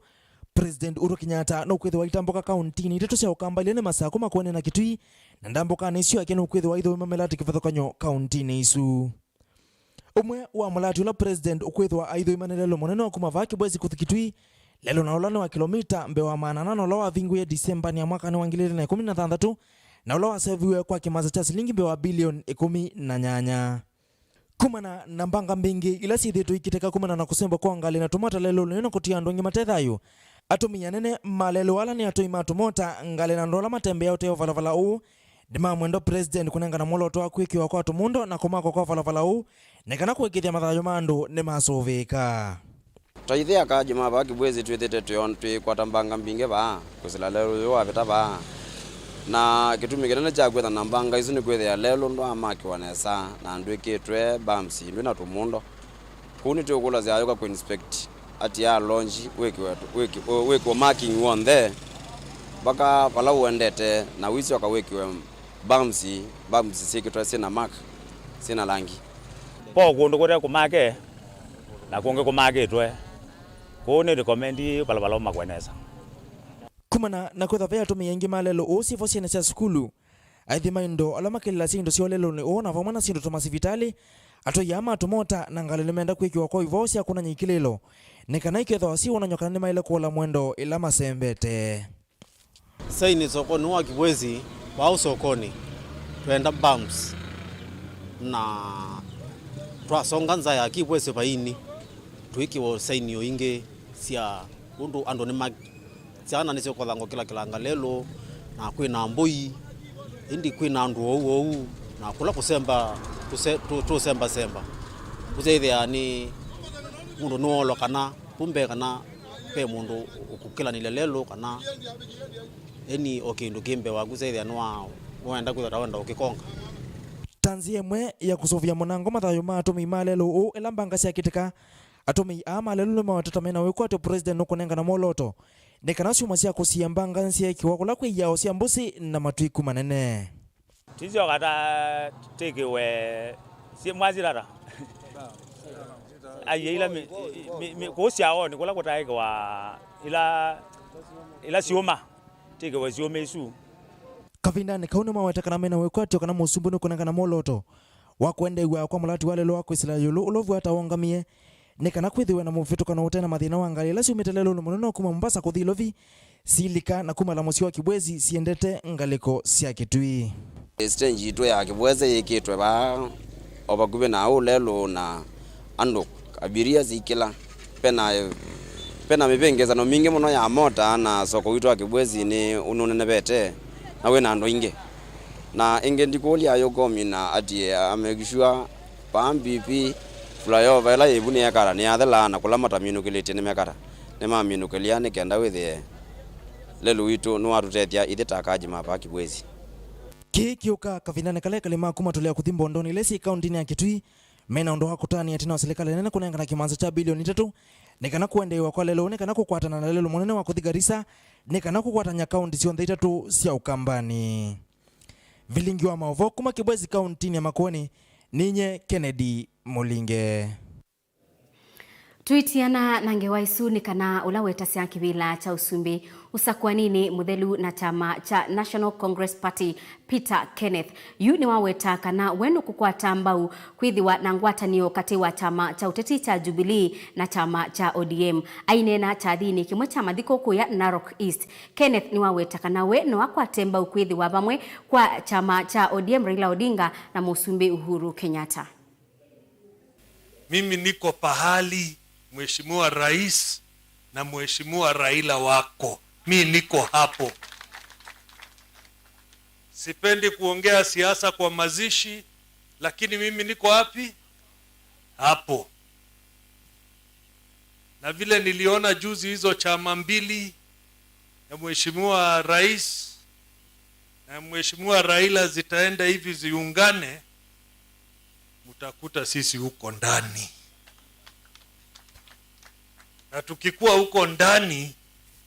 President Uhuru Kenyatta nũkwĩthĩwa aitambũka kauntinĩ itatũ sya Ũkambaile nĩ Masakũ, Makueni na Kitui, na ndambũkanĩ ĩsu yake nũkwĩthĩwa aithũima mĩlatĩ kĩvathũkany'o kauntinĩ isu. Ũmwe wa mũlatĩ ũla President ũkwĩthĩwa aithũima nĩ lelũ mũnene wa kuma vaa Kĩbwezi kũthi Kitui, lelũ na ũla nĩ wa kĩlomita mbee wa maana ana na ũla wavingũie Disembanĩ ya mwakanĩ wa ngili ilĩ na ĩkũmi na thanthatũ, na ũla waseviwe kwa kĩmanza kya silingi mbee wa bilioni ĩkũmi na nyanya. Kumana na mbanga mbingĩ ila syĩthĩĩtwe ikiteka kumana na kũsemba kwa ngalĩ na tũmota lelũnĩ na kũtia andũ angĩ mate thayũ, atũmĩi anene ma lelũ ala nĩ atũi ma tũmota, ngalĩ na andũ ala matembeaa ũtee ũvalavala ũũ, Nĩmamwenda President kũnengana mwolooto wa kwĩkĩwa kwa tũmũndo na kũmakwa kwa valavala ũũ, nĩ kana kũĩkĩĩthya mathayũ ma andũ nĩmasũvĩĩka. Ta ithe aka Juma vaa Kibwezi twĩthĩte twĩ-, twĩkwata mbanga mbingĩ vaa, kwĩsĩla lelũ ũyũ wavĩta vaa. Na kĩtumi kĩnene kya kwĩtha na mbanga isu nĩ kwĩthĩa lelũ ndwaamakĩwa nesa na ndwĩkĩtwe bumps ndwĩ na tũmũndo. Kũu nĩtũkũlasya ayũka kũ inspect ati ya launch wĩkĩwe, wĩkĩ-, wĩkĩwe marking w'onthe mpaka vala ũendete, na wĩsyoka wĩkĩwe bumps, bumps syĩkĩtwe syĩna mark, syĩna langi. Vo kũndũ kũte kũmake na kũngĩ kũmakĩtwe. Kũu nĩ recommend valavala ũmakwe nesa. Kumana na kwĩthwa ve atũmĩi aingĩ ma lelũ ũũ syĩvo syene sya sukulu, aithi ma indo ala makĩlĩlasya indo syoo lelũnĩ ũũ na vamwe na syĩndũ ta masivitalĩ, atũi aa ma tũmota na ngalĩ nĩmenda kwĩkĩwa kwa ivoo sya kũnany'a ikĩlĩlo nĩ kana ikethĩwa syĩwonany'a kana nĩmaĩle kũola mwendo ĩla masembete. Saini sokonĩ wa Kibwezi, vau sokonĩ, twenda bumps, na twasonga nza ya Kibwezi vaini, twĩkĩwa saini o ingĩ sya ũndũ andũ nĩma-, syana nĩsyĩkothanga kĩla kĩlanga lelũ, na kwĩna mbũi, ĩndĩ kwĩna andũ ou ou, na kũla kũsemba, tũse-, tũ-, tũsembasemba. Kũsyaĩthĩa nĩ mũndũ nĩwoolwa kana kumbe kana ve mũndũ ũkũkĩlanĩlya lelũ kana eni o kĩndũ kĩ mbee waku, syaĩthĩa nĩwa-, nĩwenda kwĩthwa ta wenda ũkĩkonga. Ta nzĩa ĩmwe ya kũsũvĩa mũnango mathayũ ma atũmĩi ma lelũ ũũ ĩla mbanga syakĩtĩka, atũmĩi aa ma lelũ nĩmawetete mena wĩkwatyo President nũkũnengana mwolooto nĩ kana syuma sya kũsiĩa mbanga nĩsyeekĩwa kũla kwĩ iao sya mbũsĩ na matwiku manene. Tisyoka ta tĩkĩwe syĩ mwasirara. Aiye ila mi-, mi-, mi-, kũu syaonĩ kũla kũtaĩkĩwa ila, ila syũma, tĩkĩwe syũma isu. Kavindanĩ kau nĩmaweta kana mena wĩkwatyo kana mũsumbĩ nũkũnengana mwolooto wa kũendeew'a kwa mũlati wa lelũ wa kwĩsĩla ĩũlũ ũla ũvw'a ta wongamie, nĩ kana kwĩthĩwe na mũvĩtũkano ũte na mathĩna wa ngalĩ ila syumĩte lelũnĩ mũnene wa kuma Mombasa kũthi Ilovi, silika na kumala mũsyĩ wa Kibwezi siendete ngalĩko sya Kitui. Stage yitũ ya Kibwezi yĩkĩtwe vaa o vakuvĩ na ũũ lelũ na andũ abiria sikĩla. Pena, pena mĩvĩngĩsano mingĩ mũno ya mota na soko witũ wa Kibwezi nĩ ũnũnenevete na wĩna andũ aingĩ. Na ĩngĩ ndikũlya ayũkomina atie a make sure vaa M P P flyover ĩla yĩvu nĩyekala nĩyathela na kũla mataminũkĩlĩtye nĩmekata nĩmaminũkĩlya nĩ kenda wĩthĩe lelũ witũ nĩwatũtethya ithyĩ ta akaji ma vaa Kibwezi. Kĩĩ kĩũka kavindanĩ kala ekalĩ ma kuma tũlea kũthi mbondonĩ ila syĩ kaũntinĩ ya Kitui mena ũndũ wa kũtanĩa ĩtina wa silikalĩ nene kũnengana kĩmanza kya bilioni itatũ nĩ kana kũendeew'a kwa lelũ nĩ kana kũkwatana na lelũ mũnene wa kũthi Garissa nĩ kana kũkwatany'a kaũnti syonthe itatũ sya Ũkambanĩ. Vilingi wa maũvoo kuma Kibwezi kaũntinĩ ya Makueni, ninye Kennedy Mũlinge. Tũitiana na ngewa isu nĩ kana ũla wetasya kĩvĩla kya ũsumbĩ ũsakũaninĩ mũthelu na kyama kya National Congress Party, Peter Kenneth, yu nĩwaweta kana we nũkũkwata mbau kwĩthĩwa na ngwatanĩo katĩ wa kyama kya ũteti kya Jubilee na kyama kya O D M. Aineena kyathinĩ kĩmwe kya mathiko kũya Narok East, Kenneth nĩwaweta kana we no akwate mbau kwĩthĩwa vamwe kwa kyama kya O D M, Raila Odinga na Mũsumbĩ Uhuru Kenyatta. Mimi niko pahali Mheshimiwa Rais na Mheshimiwa Raila wako. Mi niko hapo. Sipendi kuongea siasa kwa mazishi, lakini mimi niko wapi? Hapo. Na vile niliona juzi hizo chama mbili ya Mheshimiwa Rais na Mheshimiwa Raila zitaenda hivi ziungane, mtakuta sisi huko ndani. Na tukikuwa huko ndani,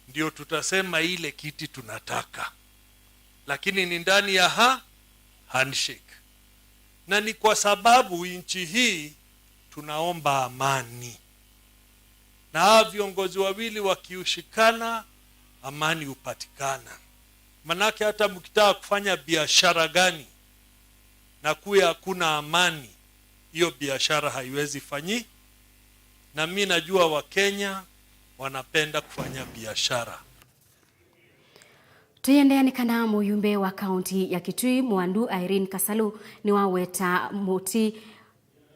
ndio tutasema ile kiti tunataka. Lakini ni ndani ya ha-, handshake. Na ni kwa sababu nchi hii tunaomba amani. Na hawa viongozi wawili wakiushikana, amani hupatikana. Manake hata mkitaka kufanya biashara gani na kuwe hakuna amani, hiyo biashara haiwezi fanyi-. Na mi najua Wakenya wanapenda kufanya biashara. Tũiendeea nĩ kana mũyumbe wa kaũnti ya Kitui Mwandu Irene Kasalu nĩwaweta mũtĩ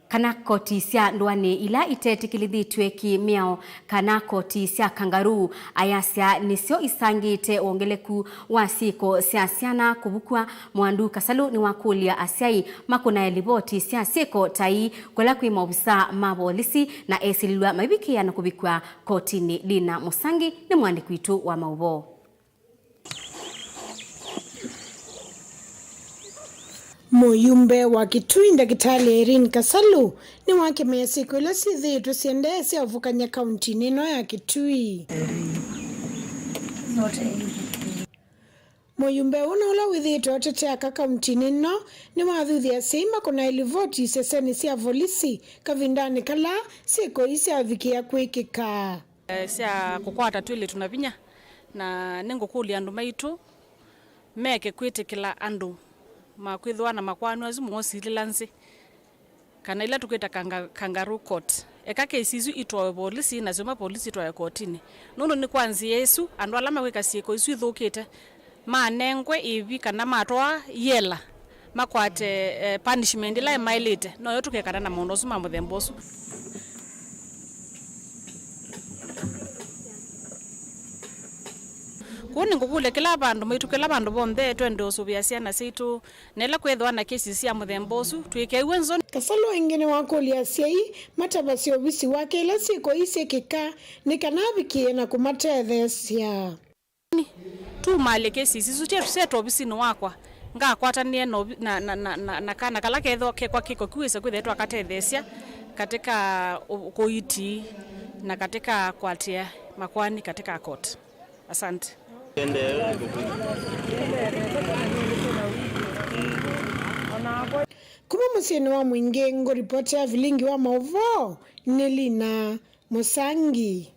Kana koti sya ndũanĩ ila itetĩkĩlĩthĩtw'e kĩ-mĩao, kana koti sya kangaroo, ayasya nĩsyo isangĩte wongeleku wa syĩko sya syana kũvukw'a. Mwandu Kasalu nĩwakũlya asyai makũnae livoti sya syĩko ta ii kũla kwĩ maovisaa ma volisi na esĩlĩlw'a maivikĩĩa na kũvikw'a kotinĩ. Lina Mũsangi nĩ mũandĩki witũ wa maũvoo. Mũyumbe wa Kitui, Ndakĩtalĩ Irene Kasalu, nĩwakemea syĩko ila syĩthĩĩtwe syĩendee sya ũvukany'a kauntinĩ ĩno ya Kitui. Mũyumbe ũũ na ũla wĩthĩĩtwe ũtetea aka kauntinĩ ĩno nĩwathuthya asyai makũnae livoti isesenĩ sya volisi kavindanĩ kala syĩko ii syavikĩĩa kwĩkĩka. Eh, sya kũkwata twĩlĩtu na vinya, na nĩngũkũlya andũ maitũ meke kwĩtĩkĩla andũ makwĩthĩwa na makwanu asu moosilĩla nzĩ, kana ila tũkwĩta kanga-, kangaroo court. Eka kesi isu itwawe volisi, nasyo mapolisi itwawe kotinĩ, nũndũ nĩ kwa nzĩa ĩsu andũ ala mekwĩka syĩko isu ithũkĩte manengwe ĩvi kana matwaa iela makwate, eh, punishment ĩla ĩmaĩlĩte, noyo tũkekana na maũndũ asu ma mũthemba ũsu. Kwoou nĩngũkũlya kĩla vandũ maitũ, kĩla vandũ vonthe, twende ũsũvĩa syana syaitũ, na ĩla kwĩthĩwa na cases sya mũthemba ũsu, twĩkew'e nzoni. Kasalu ĩngĩ nĩwakũlya asyai matavasye ovisi wake ĩla syĩko ii syĩkĩka nĩ kana avikĩĩe na kũmatetheesya. Tumalye cases isu, sye-, syetwa ovisinĩ wakwa, ngakwatanĩe na ovi-, na, na, na, na, na kana kala kethĩwa kekwa kĩko kĩu, wĩse kwĩthĩa twakatetheesya katika ũ-, kũiti na katika kũatĩĩa makoani katika court. Asante. Kuma mũsyĩnĩ wa Mwingĩ, ngũripotĩa vilingi wa maũvoo nĩ Lina Mũsangi.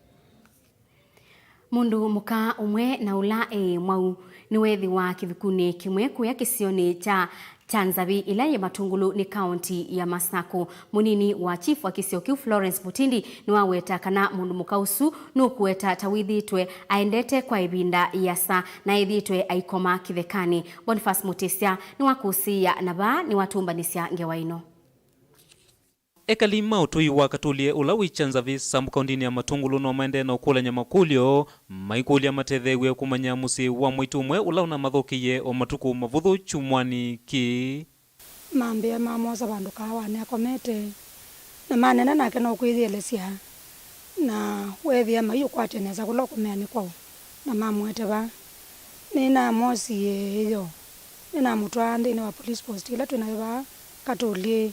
Mũndũ mũka ũmwe na ũla e mwau nĩweethĩwa kĩthukunĩ kĩmwe kũya kĩsionĩ kya Kyanzavi, ĩla yĩ Matungulu nĩ kaũnti ya Masakũ. Mũnini wa chief wa kĩsio kĩu, Florence Mutindi, nĩwaweta kana mũndũ mũka ũsu nũkũweta ta wĩthĩĩtwe aendete kwa ĩvinda ĩasa na ethĩĩtwe aikoma kĩthekanĩ. Boniface Mutisya nĩwakũsĩĩa na vaa nĩwatũmbanĩsya ngewa ĩno. Ekali ma ũtũi wa Katũlye ũla wĩ Kyanzavi, sub-kaũntinĩ ya Matungulu, no maendee na ũkũlany'a makũlyo, maikũlya matetheew'e kũmanya mũsyĩ wa mwaitũ ũmwe ũla ũnamathũkĩie o matukũ mavũthũ kyumwanĩ kĩĩ. Mambĩa mamwosa vandũ kaawanĩ akomete, na maneena nake no kwĩyĩelesya, na weethĩa maiũkwatya nesa kũla ũkomeanĩ kwaũ, na mamũete vaa. Nĩnamwosie ĩyoo, nĩnamũtwaa nthĩnĩ wa police post ĩla twĩ nayo vaa Katũlye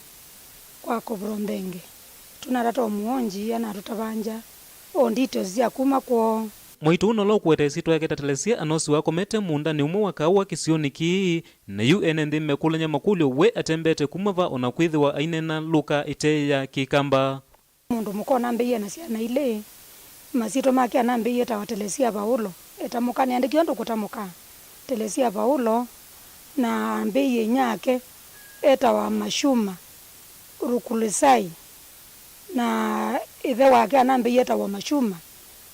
kwa Corporal Mbenge. Tũnatata o mũonji anatũtavangya o details sya kuma kwoo. Mwaitũ ũũ na ũla ũkũweta ĩsyĩtwa yake ta Telesia anosiwe akomete mũũndanĩ ũmwe wa kaawa kĩsionĩ kĩĩ, na yu ene nthĩ mekũlany'a makũlyo we atembete kuma va, o na kwĩthĩwa aineena lũka ĩte ya Kĩkamba. Mũndũ mũka ũnambĩie na syana ilĩ, masyĩtwa make anambĩie etawa Telesia Vaulo, eta mũka nĩandĩkie ũndũ kũtamũka, Telesia Vaulo, na ambĩie inyake etawa Mashuma Rukulisai, na ĩthe wake anambĩie etawa Mashuma.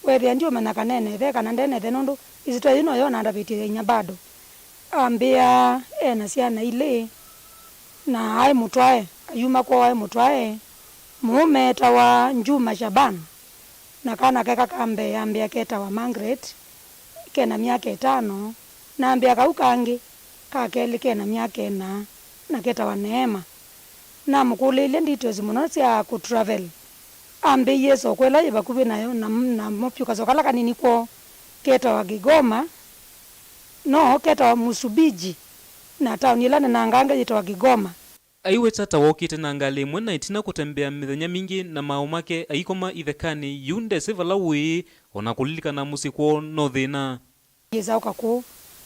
Weethĩa ndiũmanya kana ena ĩthe kana ndena ĩthe, nũndũ ĩsyĩtwa yĩu noyo ũnandavĩtye ya inya bado. Ambĩa ena syana ilĩ, na aĩ mũtwae, ayuma kwoo aĩ mũtwae. Mũũme etawa Njuma Shaban, na kana keka ka mbee ambĩa ketawa Margaret, kena myaka ĩtano, na ambĩa kau kangĩ ka kelĩ kena myaka ĩna, na ketawa Neema. Namũkũlĩilye details mũno sya kũ travel. Ambĩie soko ĩla yĩ vakuvĩ nayo, na, namo vyũ kasoko kala kanini kwoo ketawa Kigoma, no ketawa Musubiji, na taoni ĩla nenangange yĩtawa Kigoma. Aiweta ta wokĩte na ngalĩ ĩmwe na ĩtina kũtembea mĩthenya mingĩ na maaũ make aikoma ithekanĩ, yu ndesĩ vala ũĩ, o na kũlilikana mũsyĩ kwoo no thĩna. Yĩsa ũka kũũ,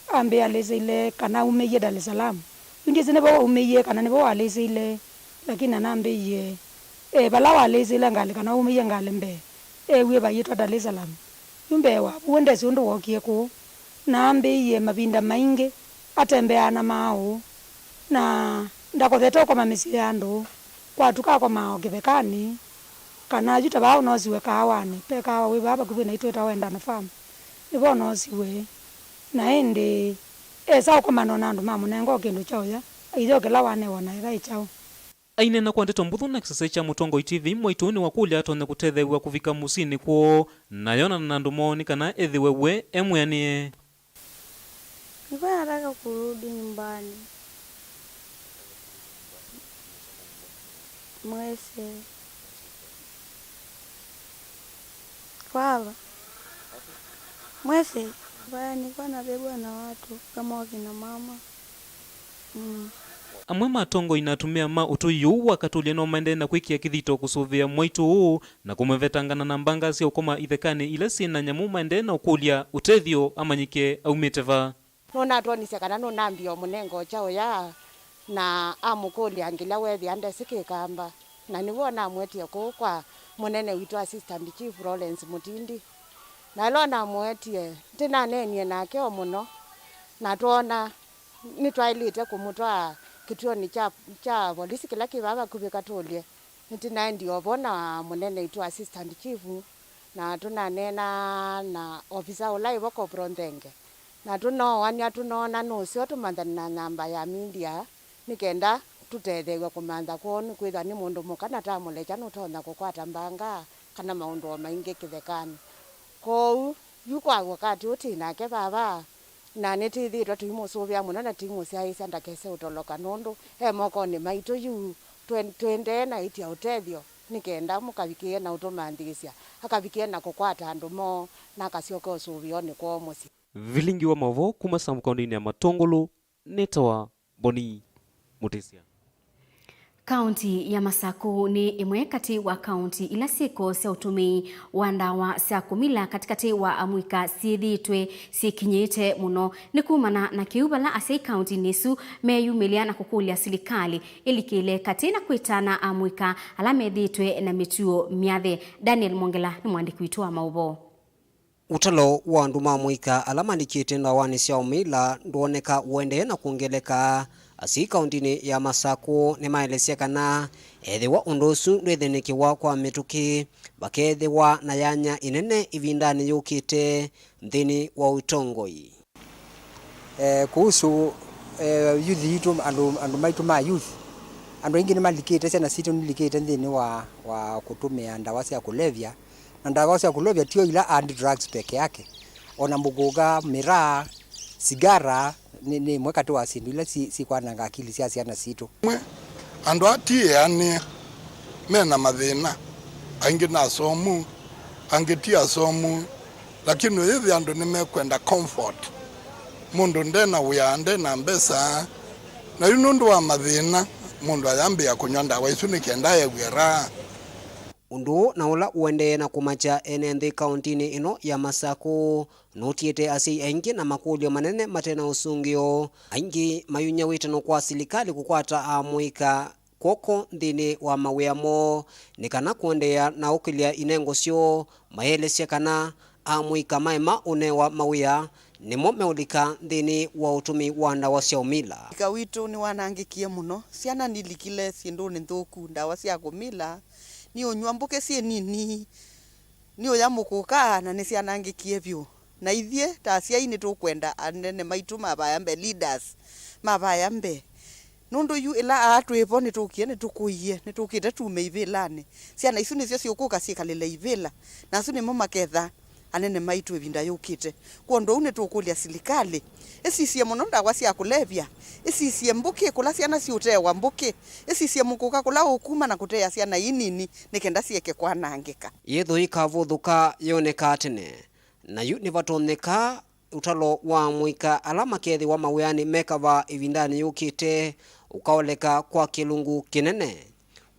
ambĩa alĩsĩile kana aumĩie Dar es Salaam. Yu ndyĩsĩ nĩvo waumĩie kana nĩvo walĩsĩile, lakini anambĩie, e, vala walĩsĩile ngalĩ kana waumĩie ngalĩ mbee, ewie vayĩtwa Dar es Salaam. Yu mbee wa ũu ndesĩ ũndũ wookie kũũ, na ambĩie mavinda maingĩ atembeaa na maaũ, na ndakothete ũkoma mĩsyĩ ya andũ, kwatuka akomaa o kĩthekanĩ, kana yu ta vaa ũnosiwe kaawanĩ, ve kaawa wĩ vaa vakuvĩ naitũ wĩtawa Wendano Farm, nĩvo ũnosiwe. Na ĩndĩ esa ũkomana na andũ mamũnenga o kĩndũ kya ũya, aithokĩla wanewa na etha ĩ kyaũ. Aineena kwa ndeto mbũthũ na kĩsese kya Mũtongoi T V, mwaitũ nĩwakũlya atonya kũtetheew'a kũvika mũsyĩnĩ kwoo na ayonana na andũ moo nĩ kana ethĩwe we e mwĩanĩe. Nilikuwa nataka kurudi nyumbani. Mwezi. Kwa hapa. Mwezi. Baya, nilikuwa nabebwa na watu kama wakina mama. Mm. Amwe ma atongoi na atumĩa ma ũtũi ũũ wa Katũlye no maendee na kwĩkĩa kĩthito kũsũvĩa mwaitũ ũũ na kũmũvetangana na mbanga sya ũkoma ithekanĩ ila syĩ na nyamũ maendee na ũkũlya ũtethyo amanyĩke aumĩte va. Nũnatwonisye kana nũnambie ũmũnenga ũkya ũya, na amũkũlya ngĩlya weethĩa ndesĩ Kĩkamba. Na nĩw'o namũetie kũu kwa mũnene witũ, Assistant Chief Lawrence Mutindi. Na ĩla namũetie, nĩnaneenie nake o mũno, na twoona nĩtwaĩlĩte kũmũtwaa kĩtuonĩ kya, kya volisi kĩla kĩ vaa vakuvĩ Katũlye. Nĩtũnaendie o vo na mũnene witũ, Assistant Chief, na tũnaneena na ofisa ũla wĩ vo, Corporal Nthenge, na tũnooanĩa, tũnoona nũseo tũmanthane na namba ya media, nĩ kenda tũtetheew'e kũmantha kwoo, nĩkwĩthwa nĩ mũndũ mũka na tamũlekya nũtonya kũkwata mbanga kana maũndũ o maingĩ kĩthekanĩ. Kwoou, yu kwa wakati ũũ twĩ nake vava, na nĩtwĩthĩĩtwe tũimũsũvĩa mũno na tũimũsyaĩĩsya ndakese ũtoloka, nũndũ e mokonĩ maitũ yu, twe-, tũendee na ĩtya ũtethyo nĩ kenda mũkavikĩe na ũtũmanthĩĩsya, akavikĩe na kũkwata andũ moo, na akasyoka ũsũvĩonĩ kwoo mũsyĩ. Vilingi wa maũvoo kuma Sam kaũntĩnĩ ya Matũngũlũ, nĩtawa Boni Mũtĩsya. Kaũnti ya Masakũ nĩ ĩmwe katĩ wa kaũnti ila syĩko sya ũtũmĩi wa ndawa sya kũmila katĩkatĩ wa amũika syĩthĩĩtwe syĩkinyĩte mũno. Nĩ kumana na kĩu, vala asyai kaũntinĩ ĩsu meyumĩlya na kũkũlya silikalĩ ĩlikĩle katĩ na kwĩtana amũika ala methĩĩtwe na mĩtuo myathe. Daniel Mwongela nĩ mũandĩki witũ wa maũvoo. Ũtalo wa andũ ma mũika ala malikĩte ndawanĩ sya ũmila ndwoneka ũendee na kwongeleka. Asyai kaũntinĩ ya Masakũ nĩmaelesya kana ethĩwa ũndũ ũsu ndwĩthĩnĩkĩwa kwa mĩtũkĩ, vakeethĩwa na yanya ĩnene ĩvindanĩ yũkĩte nthĩnĩ wa ũtongoi. Eh, kuhusu, eh, youth yitũ, andũ, andũ maitũ ma youth, andũ aingĩ nĩmalikĩte, syana sitũ nilikĩte nthĩnĩ wa, wa kũtũmĩa ndawa sya kũlevya, na ndawa sya kũlevya tio ila hard drugs peke yake, ona mũkũka, mĩraa, sigara, nĩ, nĩ ĩmwe katĩ wa syĩndũ ila si, sikwananga akili sya syana sitũ. Andũ aa ti eanĩe, me na mathĩna, aingĩ nĩ asomu, angĩ ti asomu, lakini ũyĩthĩa andũ nĩmekwenda comfort. Mũndũ nde na wĩa, nde na mbesa, na yu nũndũ wa mathĩna, mũndũ ayambĩĩa kũnyw'a ndawa isu nĩ kenda ew'e raha. Ũndũ ũũ na ũla ũendee na kũmakya ene nthĩ kaũntinĩ ĩno ya Masakũ, nũtiĩte asyai aingĩ na makũlyo manene mate na ũsũngĩo. Aingĩ mayuny'a wĩtano kwa silikalĩ kũkwata amũika kw'oko nthĩnĩ wa mawĩa moo, nĩ kana kũendeea na ũkĩlya inengo syoo, maelesya kana amũika maema ũnewa mawĩa nĩmo meũlika nthĩnĩ wa ũtũmĩi wa ndawa sya ũmila. Ika witũ nĩwanangĩkie mũno. Syana nilikile syĩndũnĩ nthũku, ndawa sya kũmila, nĩ ũnyw'a mbũkĩ syĩ nini, nĩ ũya mũkũka, na nĩsyanangĩkie vyũ. Na ithyĩ ta asyai nĩtũkwenda anene maitũ ma vaya mbee, leaders ma vaya mbee. Nũndũ yu ĩla aa twĩ vo nĩtũkie, nĩtũkũie, nĩtũkĩte tume ivĩlanĩ. Syana isu nĩsyo siũkũka syĩkalĩle ivĩla, na asu nĩmo maketha anene maitũ ĩvinda yũkĩte. Kwondũ ũu nĩtũkũlya silikalĩ ĩsisye mũno ndawa sya kũlevya, ĩsisye mbũkĩ kũla syana siũteewa mbũkĩ, ĩsisye mũkũka kũla ũkuma na kũtea syana ii nini nĩ kenda syeke kwanangĩka. Yĩthwa ĩkavũthũka yonekaa tene, na yu nĩvatonyeka ũtalo wa amũika ala makethĩwa mawĩanĩ me kavaa ĩvindanĩ yũkĩte ũkaoleka kwa kĩlungu kĩnene.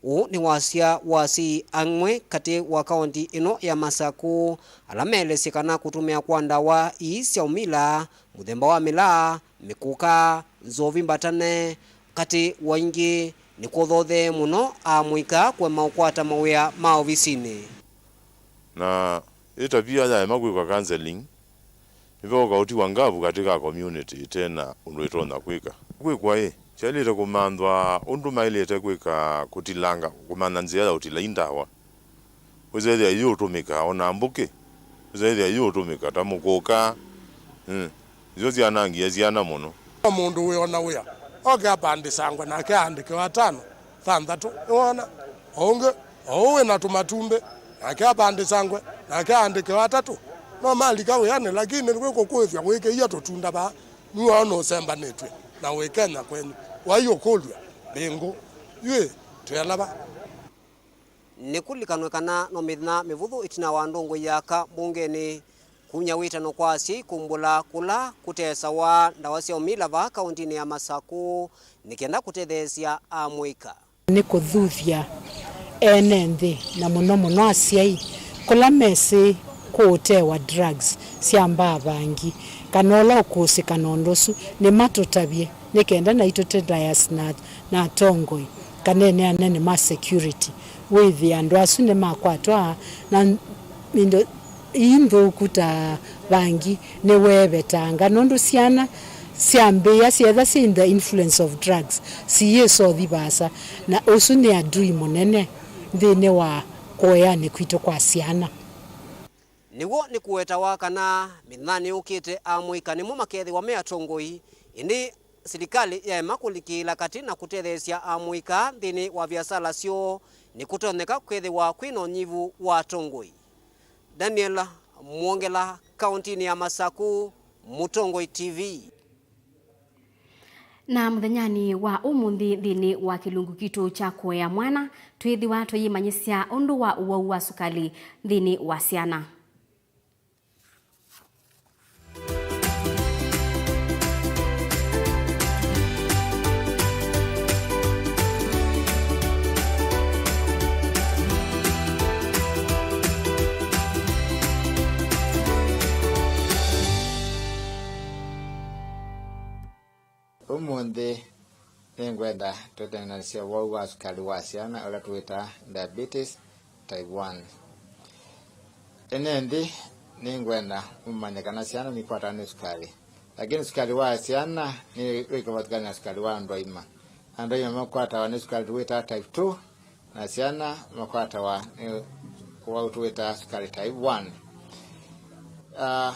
Ũũ nĩ wasya wa asyai amwe katĩ wa kaũnti ĩno ya Masakũ ala meelesye kana kũtũmĩa kwa ndawa ii sya ũmila, mũthemba wa mĩlaa, mĩkũka, nzovi mbatane, katĩ wa ingĩ, nĩkũthothee mũno amũika kũema ũkwata mawĩa ma ovisinĩ. Na ĩ tavia yaema kwĩkwa counseling, nĩvooka ũtiwa ngavu katĩ ka community ĩte na ũndũ ĩtonya kwĩka. Kwĩkwa ĩ, syaĩlĩte kũmanthwa ũndũ maĩlĩte kwĩka kũtilanga, kũmantha nzĩa ya ũtila i ndawa. Wĩsethĩa yu ũtũmĩka, o na mbũkĩ, wĩsethĩa yu ũtũmĩka, ta mũkũka, mm, isu syanangie syana mũno. No mũndũ wĩ ona wĩa, oke apandĩsangwe nake aandĩke watano. Thanthatũ, nĩwona? O ũngĩ, o ũũ wĩ na tũmatumbĩ, nake apandĩsa ngwe, nake aandĩke atatũ. No malika wĩanĩ, lakini kwĩ kũkũĩthya wĩkĩie tũtunda vaa, nĩwona ũsembanĩtw'e na wĩ Kenya kwenyu. Wai ũkũlw'a, mbĩngũ, ywĩ, twĩalava. Nĩkũlilikanwe kana no mĩthenya mĩvũthũ ĩtina wa ndũngũ ya aka mbungenĩ kumya wĩtano kwa asyai kumbũla kũla kũtesawa ndawa sya ũmila vaa kaũntinĩ ya Masakũ nĩ kenda kũtetheesya amũika. Nĩ kũthuthya ene nthĩ, na mũno mũno asyai, kũla mesĩ kũũtewa drugs sya mbaa vangi, kana ũla ũkũsĩka na ũndũ ũsu, nĩmatũtavye nĩ kenda naitũ tũ liaise na, na atongoi, kana ene anene ma security, wĩthĩa andũ asu nĩmakwatwa na indo ii nthũku ta vangi nĩweevetanga, nũndũ syana syambĩĩa syetha syĩ in the influence of drugs, siyĩsa ũthi vaasa, na ũsu nĩ adui mũnene nthĩnĩ wa kũeanĩ kwitũ kwa syana. Nĩw'o nĩkũwetawa kana mĩthenyanĩ yũkĩte amũika nĩmo makethĩwa me atongoi, ĩndĩ silikalĩ yaema kũlikĩĩla katĩ na kũtetheesya amũika nthĩnĩ wa viasala syoo, nĩkũtonyeka kwĩthĩwa kwĩ na ũnyivu wa atongoi. Daniel Mwongela, kaũntinĩ ya Masakũ, Mũtongoi T V. Na mũthenyanĩ wa ũmũnthĩ nthĩnĩ wa kĩlungu kitũ kya kũea mwana, twĩthĩwa tũyĩmanyĩsya ũndũ wa ũwau wa sukalĩ nthĩnĩ wa syana. Ũmũnthĩ nĩngwenda tũneenanĩsye ũwau wa sukalĩ wa syana, ũla tũwĩtaa diabetes type one. Ene nthĩ, nĩngwenda mũmanye kana syana nikwatawa nĩ sukalĩ, lakini sukalĩ wa syana nĩ wĩ kĩvathũkany'o na sukalĩ wa andũ aima. Andũ aima makwatawa nĩ sukalĩ tũwĩtaa type two, na syana makwatawa nĩ ũwau tũwĩtaa sukalĩ type one. Ah,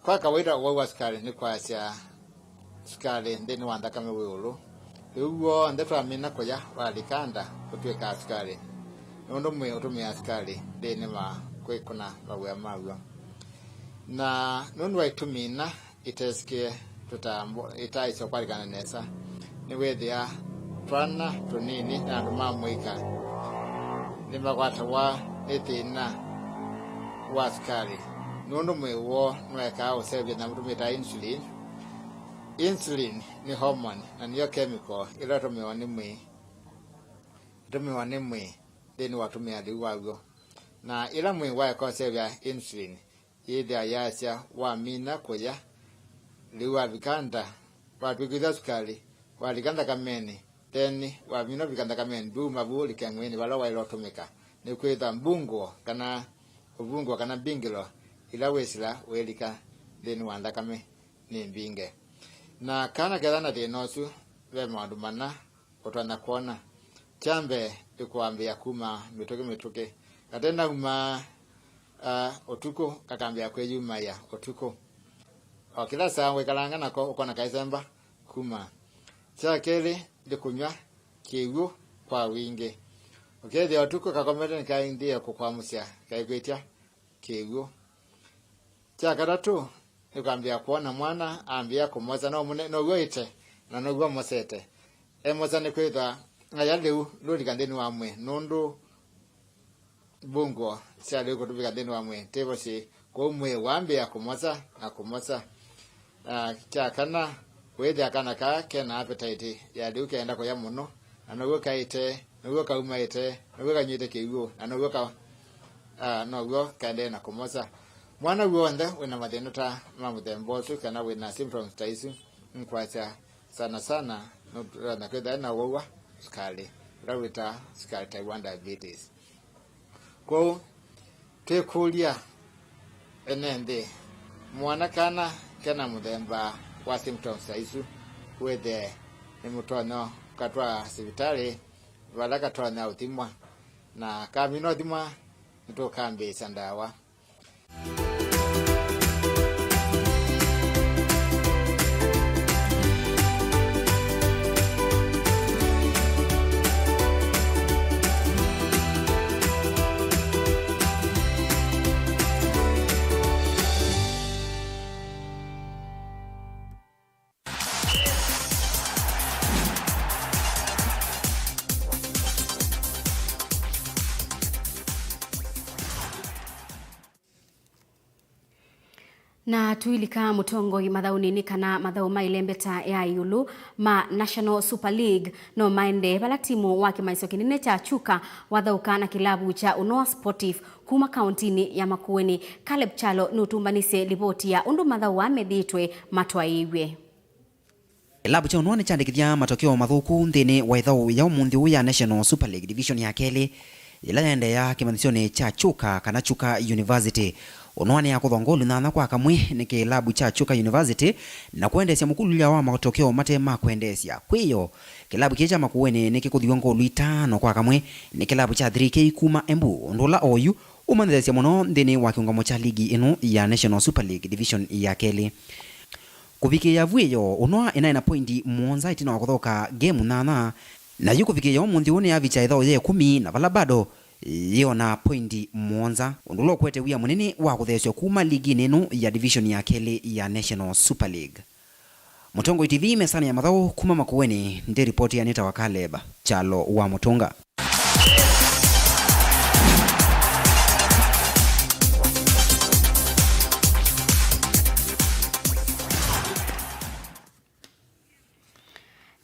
Kwa kawaida, ũwau wa sukalĩ nĩ kwasya sukalĩ nthĩnĩ wa nthakame wĩ ĩũlũ. Lĩu w'onthe twamina kũya, walika nda, ũtw'ĩkaa sukalĩ, nũndũ mwĩĩ ũtũmĩaa sukalĩ nthĩnĩ wa kwĩkũna mawĩa maw'o. Na nũndũ wa itumi ina itesĩkĩe tũtambo, itaaĩsya kũkwatĩkana nesa, nĩwĩthĩa twana tũnini na andũ ma mũika nĩmakwatawa nĩ thĩna wa sukalĩ, nũndũ mwĩĩ woo nũekaa ũsevya nyamũ tũmĩtaa insulin. Insulin nĩ hormone, na nĩyo chemical ĩla ĩtũmĩawa nĩ mwĩĩ, ĩtũmĩawa nĩ mwĩĩ nthĩnĩ wa ũtũmĩa lĩu waw'o. Na ĩla mwĩĩ waeka ũsevya insulin, yĩthĩa yaasya wamina kũya, lĩu wavika nda, watw'ĩkĩthya sukalĩ, walika nthakamenĩ, then wamina ũvika nthakamenĩ, ndwĩuma vu ũlike mwĩĩnĩ vala waĩle ũtũmĩka. Nĩkwĩthwa mbungũo kana ũvungũo kana mbingĩlo ila wĩsĩla ũilika nthĩnĩ wa nthakame nĩ mbinge. Na kana ketha na thĩna ũsu, ve maũndũ mana ũtonya kwona. Kya mbee, nĩ kwambĩĩa kuma mĩtũkĩ mĩtũkĩ. Kate nauma, ah, ũtukũ, kakambĩĩa kwĩyumaĩa ũtukũ. O kĩla saa wĩkalanga nako ũkona kaisemba kuma. Kya kelĩ, nĩ kũnyw'a kĩw'ũ kwa wingĩ. Ũkethĩa ũtukũ kakomete nĩkaendie kũkwamũsya, kaikwĩtya kĩw'ũ. Kya katatũ, nĩ kwambĩĩa kwona mwana ambĩĩa kũmosa, no mũne-, now'o ĩte, na now'o mosete. Emosa nĩkwĩthwa aya lĩu ndũlika nthĩnĩ wa mwĩĩ, nũndũ mbungũo sya lĩu kũtũvika nthĩnĩ wa mwĩĩ tĩvo syĩ, kwoou mwĩĩ wambĩĩa kũmosa na kũmosa. Na kya kana, wĩthĩa kana kaa kena appetite ya lĩu, keenda kũya mũno, na now'o kaĩte, now'o kaumaĩte, now'o kanyw'ĩte kĩw'ũ, na now'o ka, ah, now'o kaendee na kũmosa. Mwana w'onthe wĩna mathĩna ta ma mũthemba ũsu, kana wĩna symptoms ta isu, nĩkwasya sana sana nũtonya kwĩthĩa na ũwau wa sukalĩ, ũla wĩtaa sukalĩ type one diabetes. Kwoou, twĩkũlya ene nthĩ, mwana kana kena mũthemba wa symptoms ta isu, wĩthĩe nĩmũtonya katwaa sivitalĩ vala katonya ũthimwa, na kamina ũthimwa, nĩtũkambĩĩsya ndawa. Na tũilika mũtongoi mathaũnĩ nĩ kana mathaũ ma ĩlembeta ya ĩũlũ ma National Super League no maendee vala timu wa kĩmanyĩsyo kĩnene kya Chuka wathaũka na kĩlavu kya Unoa Sportif kuma kauntinĩ ya Makueni. Caleb Kyalo nũtũmbanĩsye livoti ya ũndũ mathaũ aa methĩĩtwe matwaĩĩw'e. Kĩlavu kya Unoa nĩkyandĩkĩthya matokeo mathũku nthĩnĩ wa ĩthaũ ya ũmũnthĩ ũũ ya National Super League Division ya kelĩ, yĩla yaendeea kĩmanyĩsyonĩ kya Chuka kana Chuka University. Unoa nĩyakũthwa ngolu nyanya kwa kamwe nĩ kĩlavu kya Chuka University, na kũendeesya mũkululya wa matokeo mate ma kwendeesya. Kwĩyo, kĩlavu kĩĩ kya Makueni nĩkĩkũthiw'a ngolu itano kwa kamwe nĩ kĩlavu kya three K kuma Embu, ũndũ ũla oyu ũmanyĩthasya mũno nthĩnĩ wa kĩũngamo kya ligi ĩno ya National Super League Division ya kelĩ. Kũvikĩĩa vu ĩyo, Unoa ĩnaĩ na poindi mũonza ĩtina wa kũthaũka ngemu nyanya, na yu kũvikĩĩa ũmũnthĩ ũũ nĩyavikya ĩthaũ ya ĩkũmi, na vala bado yĩona poindi mũonza, ũndũ ũla ũkwete wia mũnene wa kũtheesw'a kuma liginĩ ĩno ya division ya kelĩ ya National Super League. Mũtongoi T V mesanĩ ya mathaũ kuma Makueni, ndĩ ripoti ya nĩtawa Caleb Kyalo wa Mũtũnga.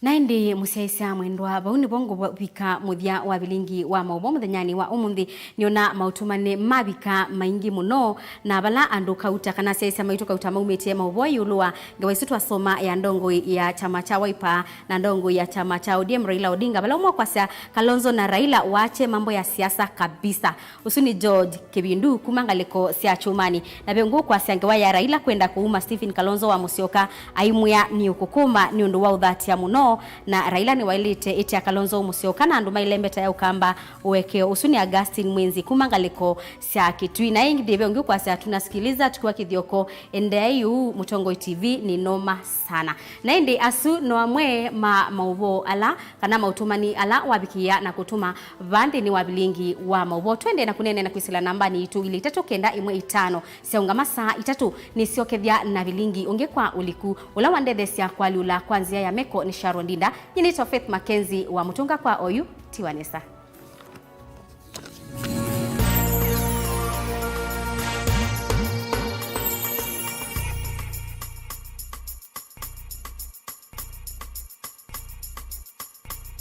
Na ĩndĩ mũsyaĩĩsya mwendwa, vau nĩvo ngũvika mũthya wa vilingi wa maũvoo mũthenyanĩ wa ũmũnthĩ. Nĩona maũtũmani mavika maingĩ mũno, na vala andũ kauta kana asyaĩĩsya maitũ kauta maumĩtye maũvoo ĩũlũ wa ngewa isu twasoma ya ndongoi ya kyama kya Wiper na ndongoi ya kyama kya O D M Raila Odinga, vala ũmwe kwasya Kalonzo na Raila waache mambo ya siasa kabisa. Ũsu nĩ George Kĩvindu kuma ngalĩko sya Kyũmanĩ. Na ve ũngĩ ũkwasya ngewa ya Raila kwenda kũuma Stephen Kalonzo wa Mũsyoka, aimwĩa nĩ ũkũkũma nĩ ũndũ wa ũthatĩa mũno, na Raila nĩwaĩlĩte ĩtya Kalonzo Mũsyoka na andũ mailembeta ya Ũkamba ũekeo. Ũsu nĩ Augustine Mwenzi kuma ngalĩko sya Kitui. Na ĩngĩ ve ũngĩ ũkwasya, tunasikiliza tukiwa Kithioko, endeai ũu Mũtongoi T V, ni noma sana. Na ĩndĩ asu no amwe ma maũvoo ala kana maũtũmani ala wavikĩĩa na kũtũma vaa nthĩnĩ wa vilingi wa maũvoo. Twende na kũneenea na kwĩsĩla nambanĩ itũ ilĩ itatũ kenda ĩmwe itano syaũngama saa itatũ. Nĩsyokethya na vilingi ũngĩ kwa ũliku. Ũla wandetheesya kũalyũla kwa nzĩa ya meko nĩ Sharon Ndinda. Nyie nĩtawa Faith Mackenzie wa Mũtũnga kwa oyu. Tiwa nesa.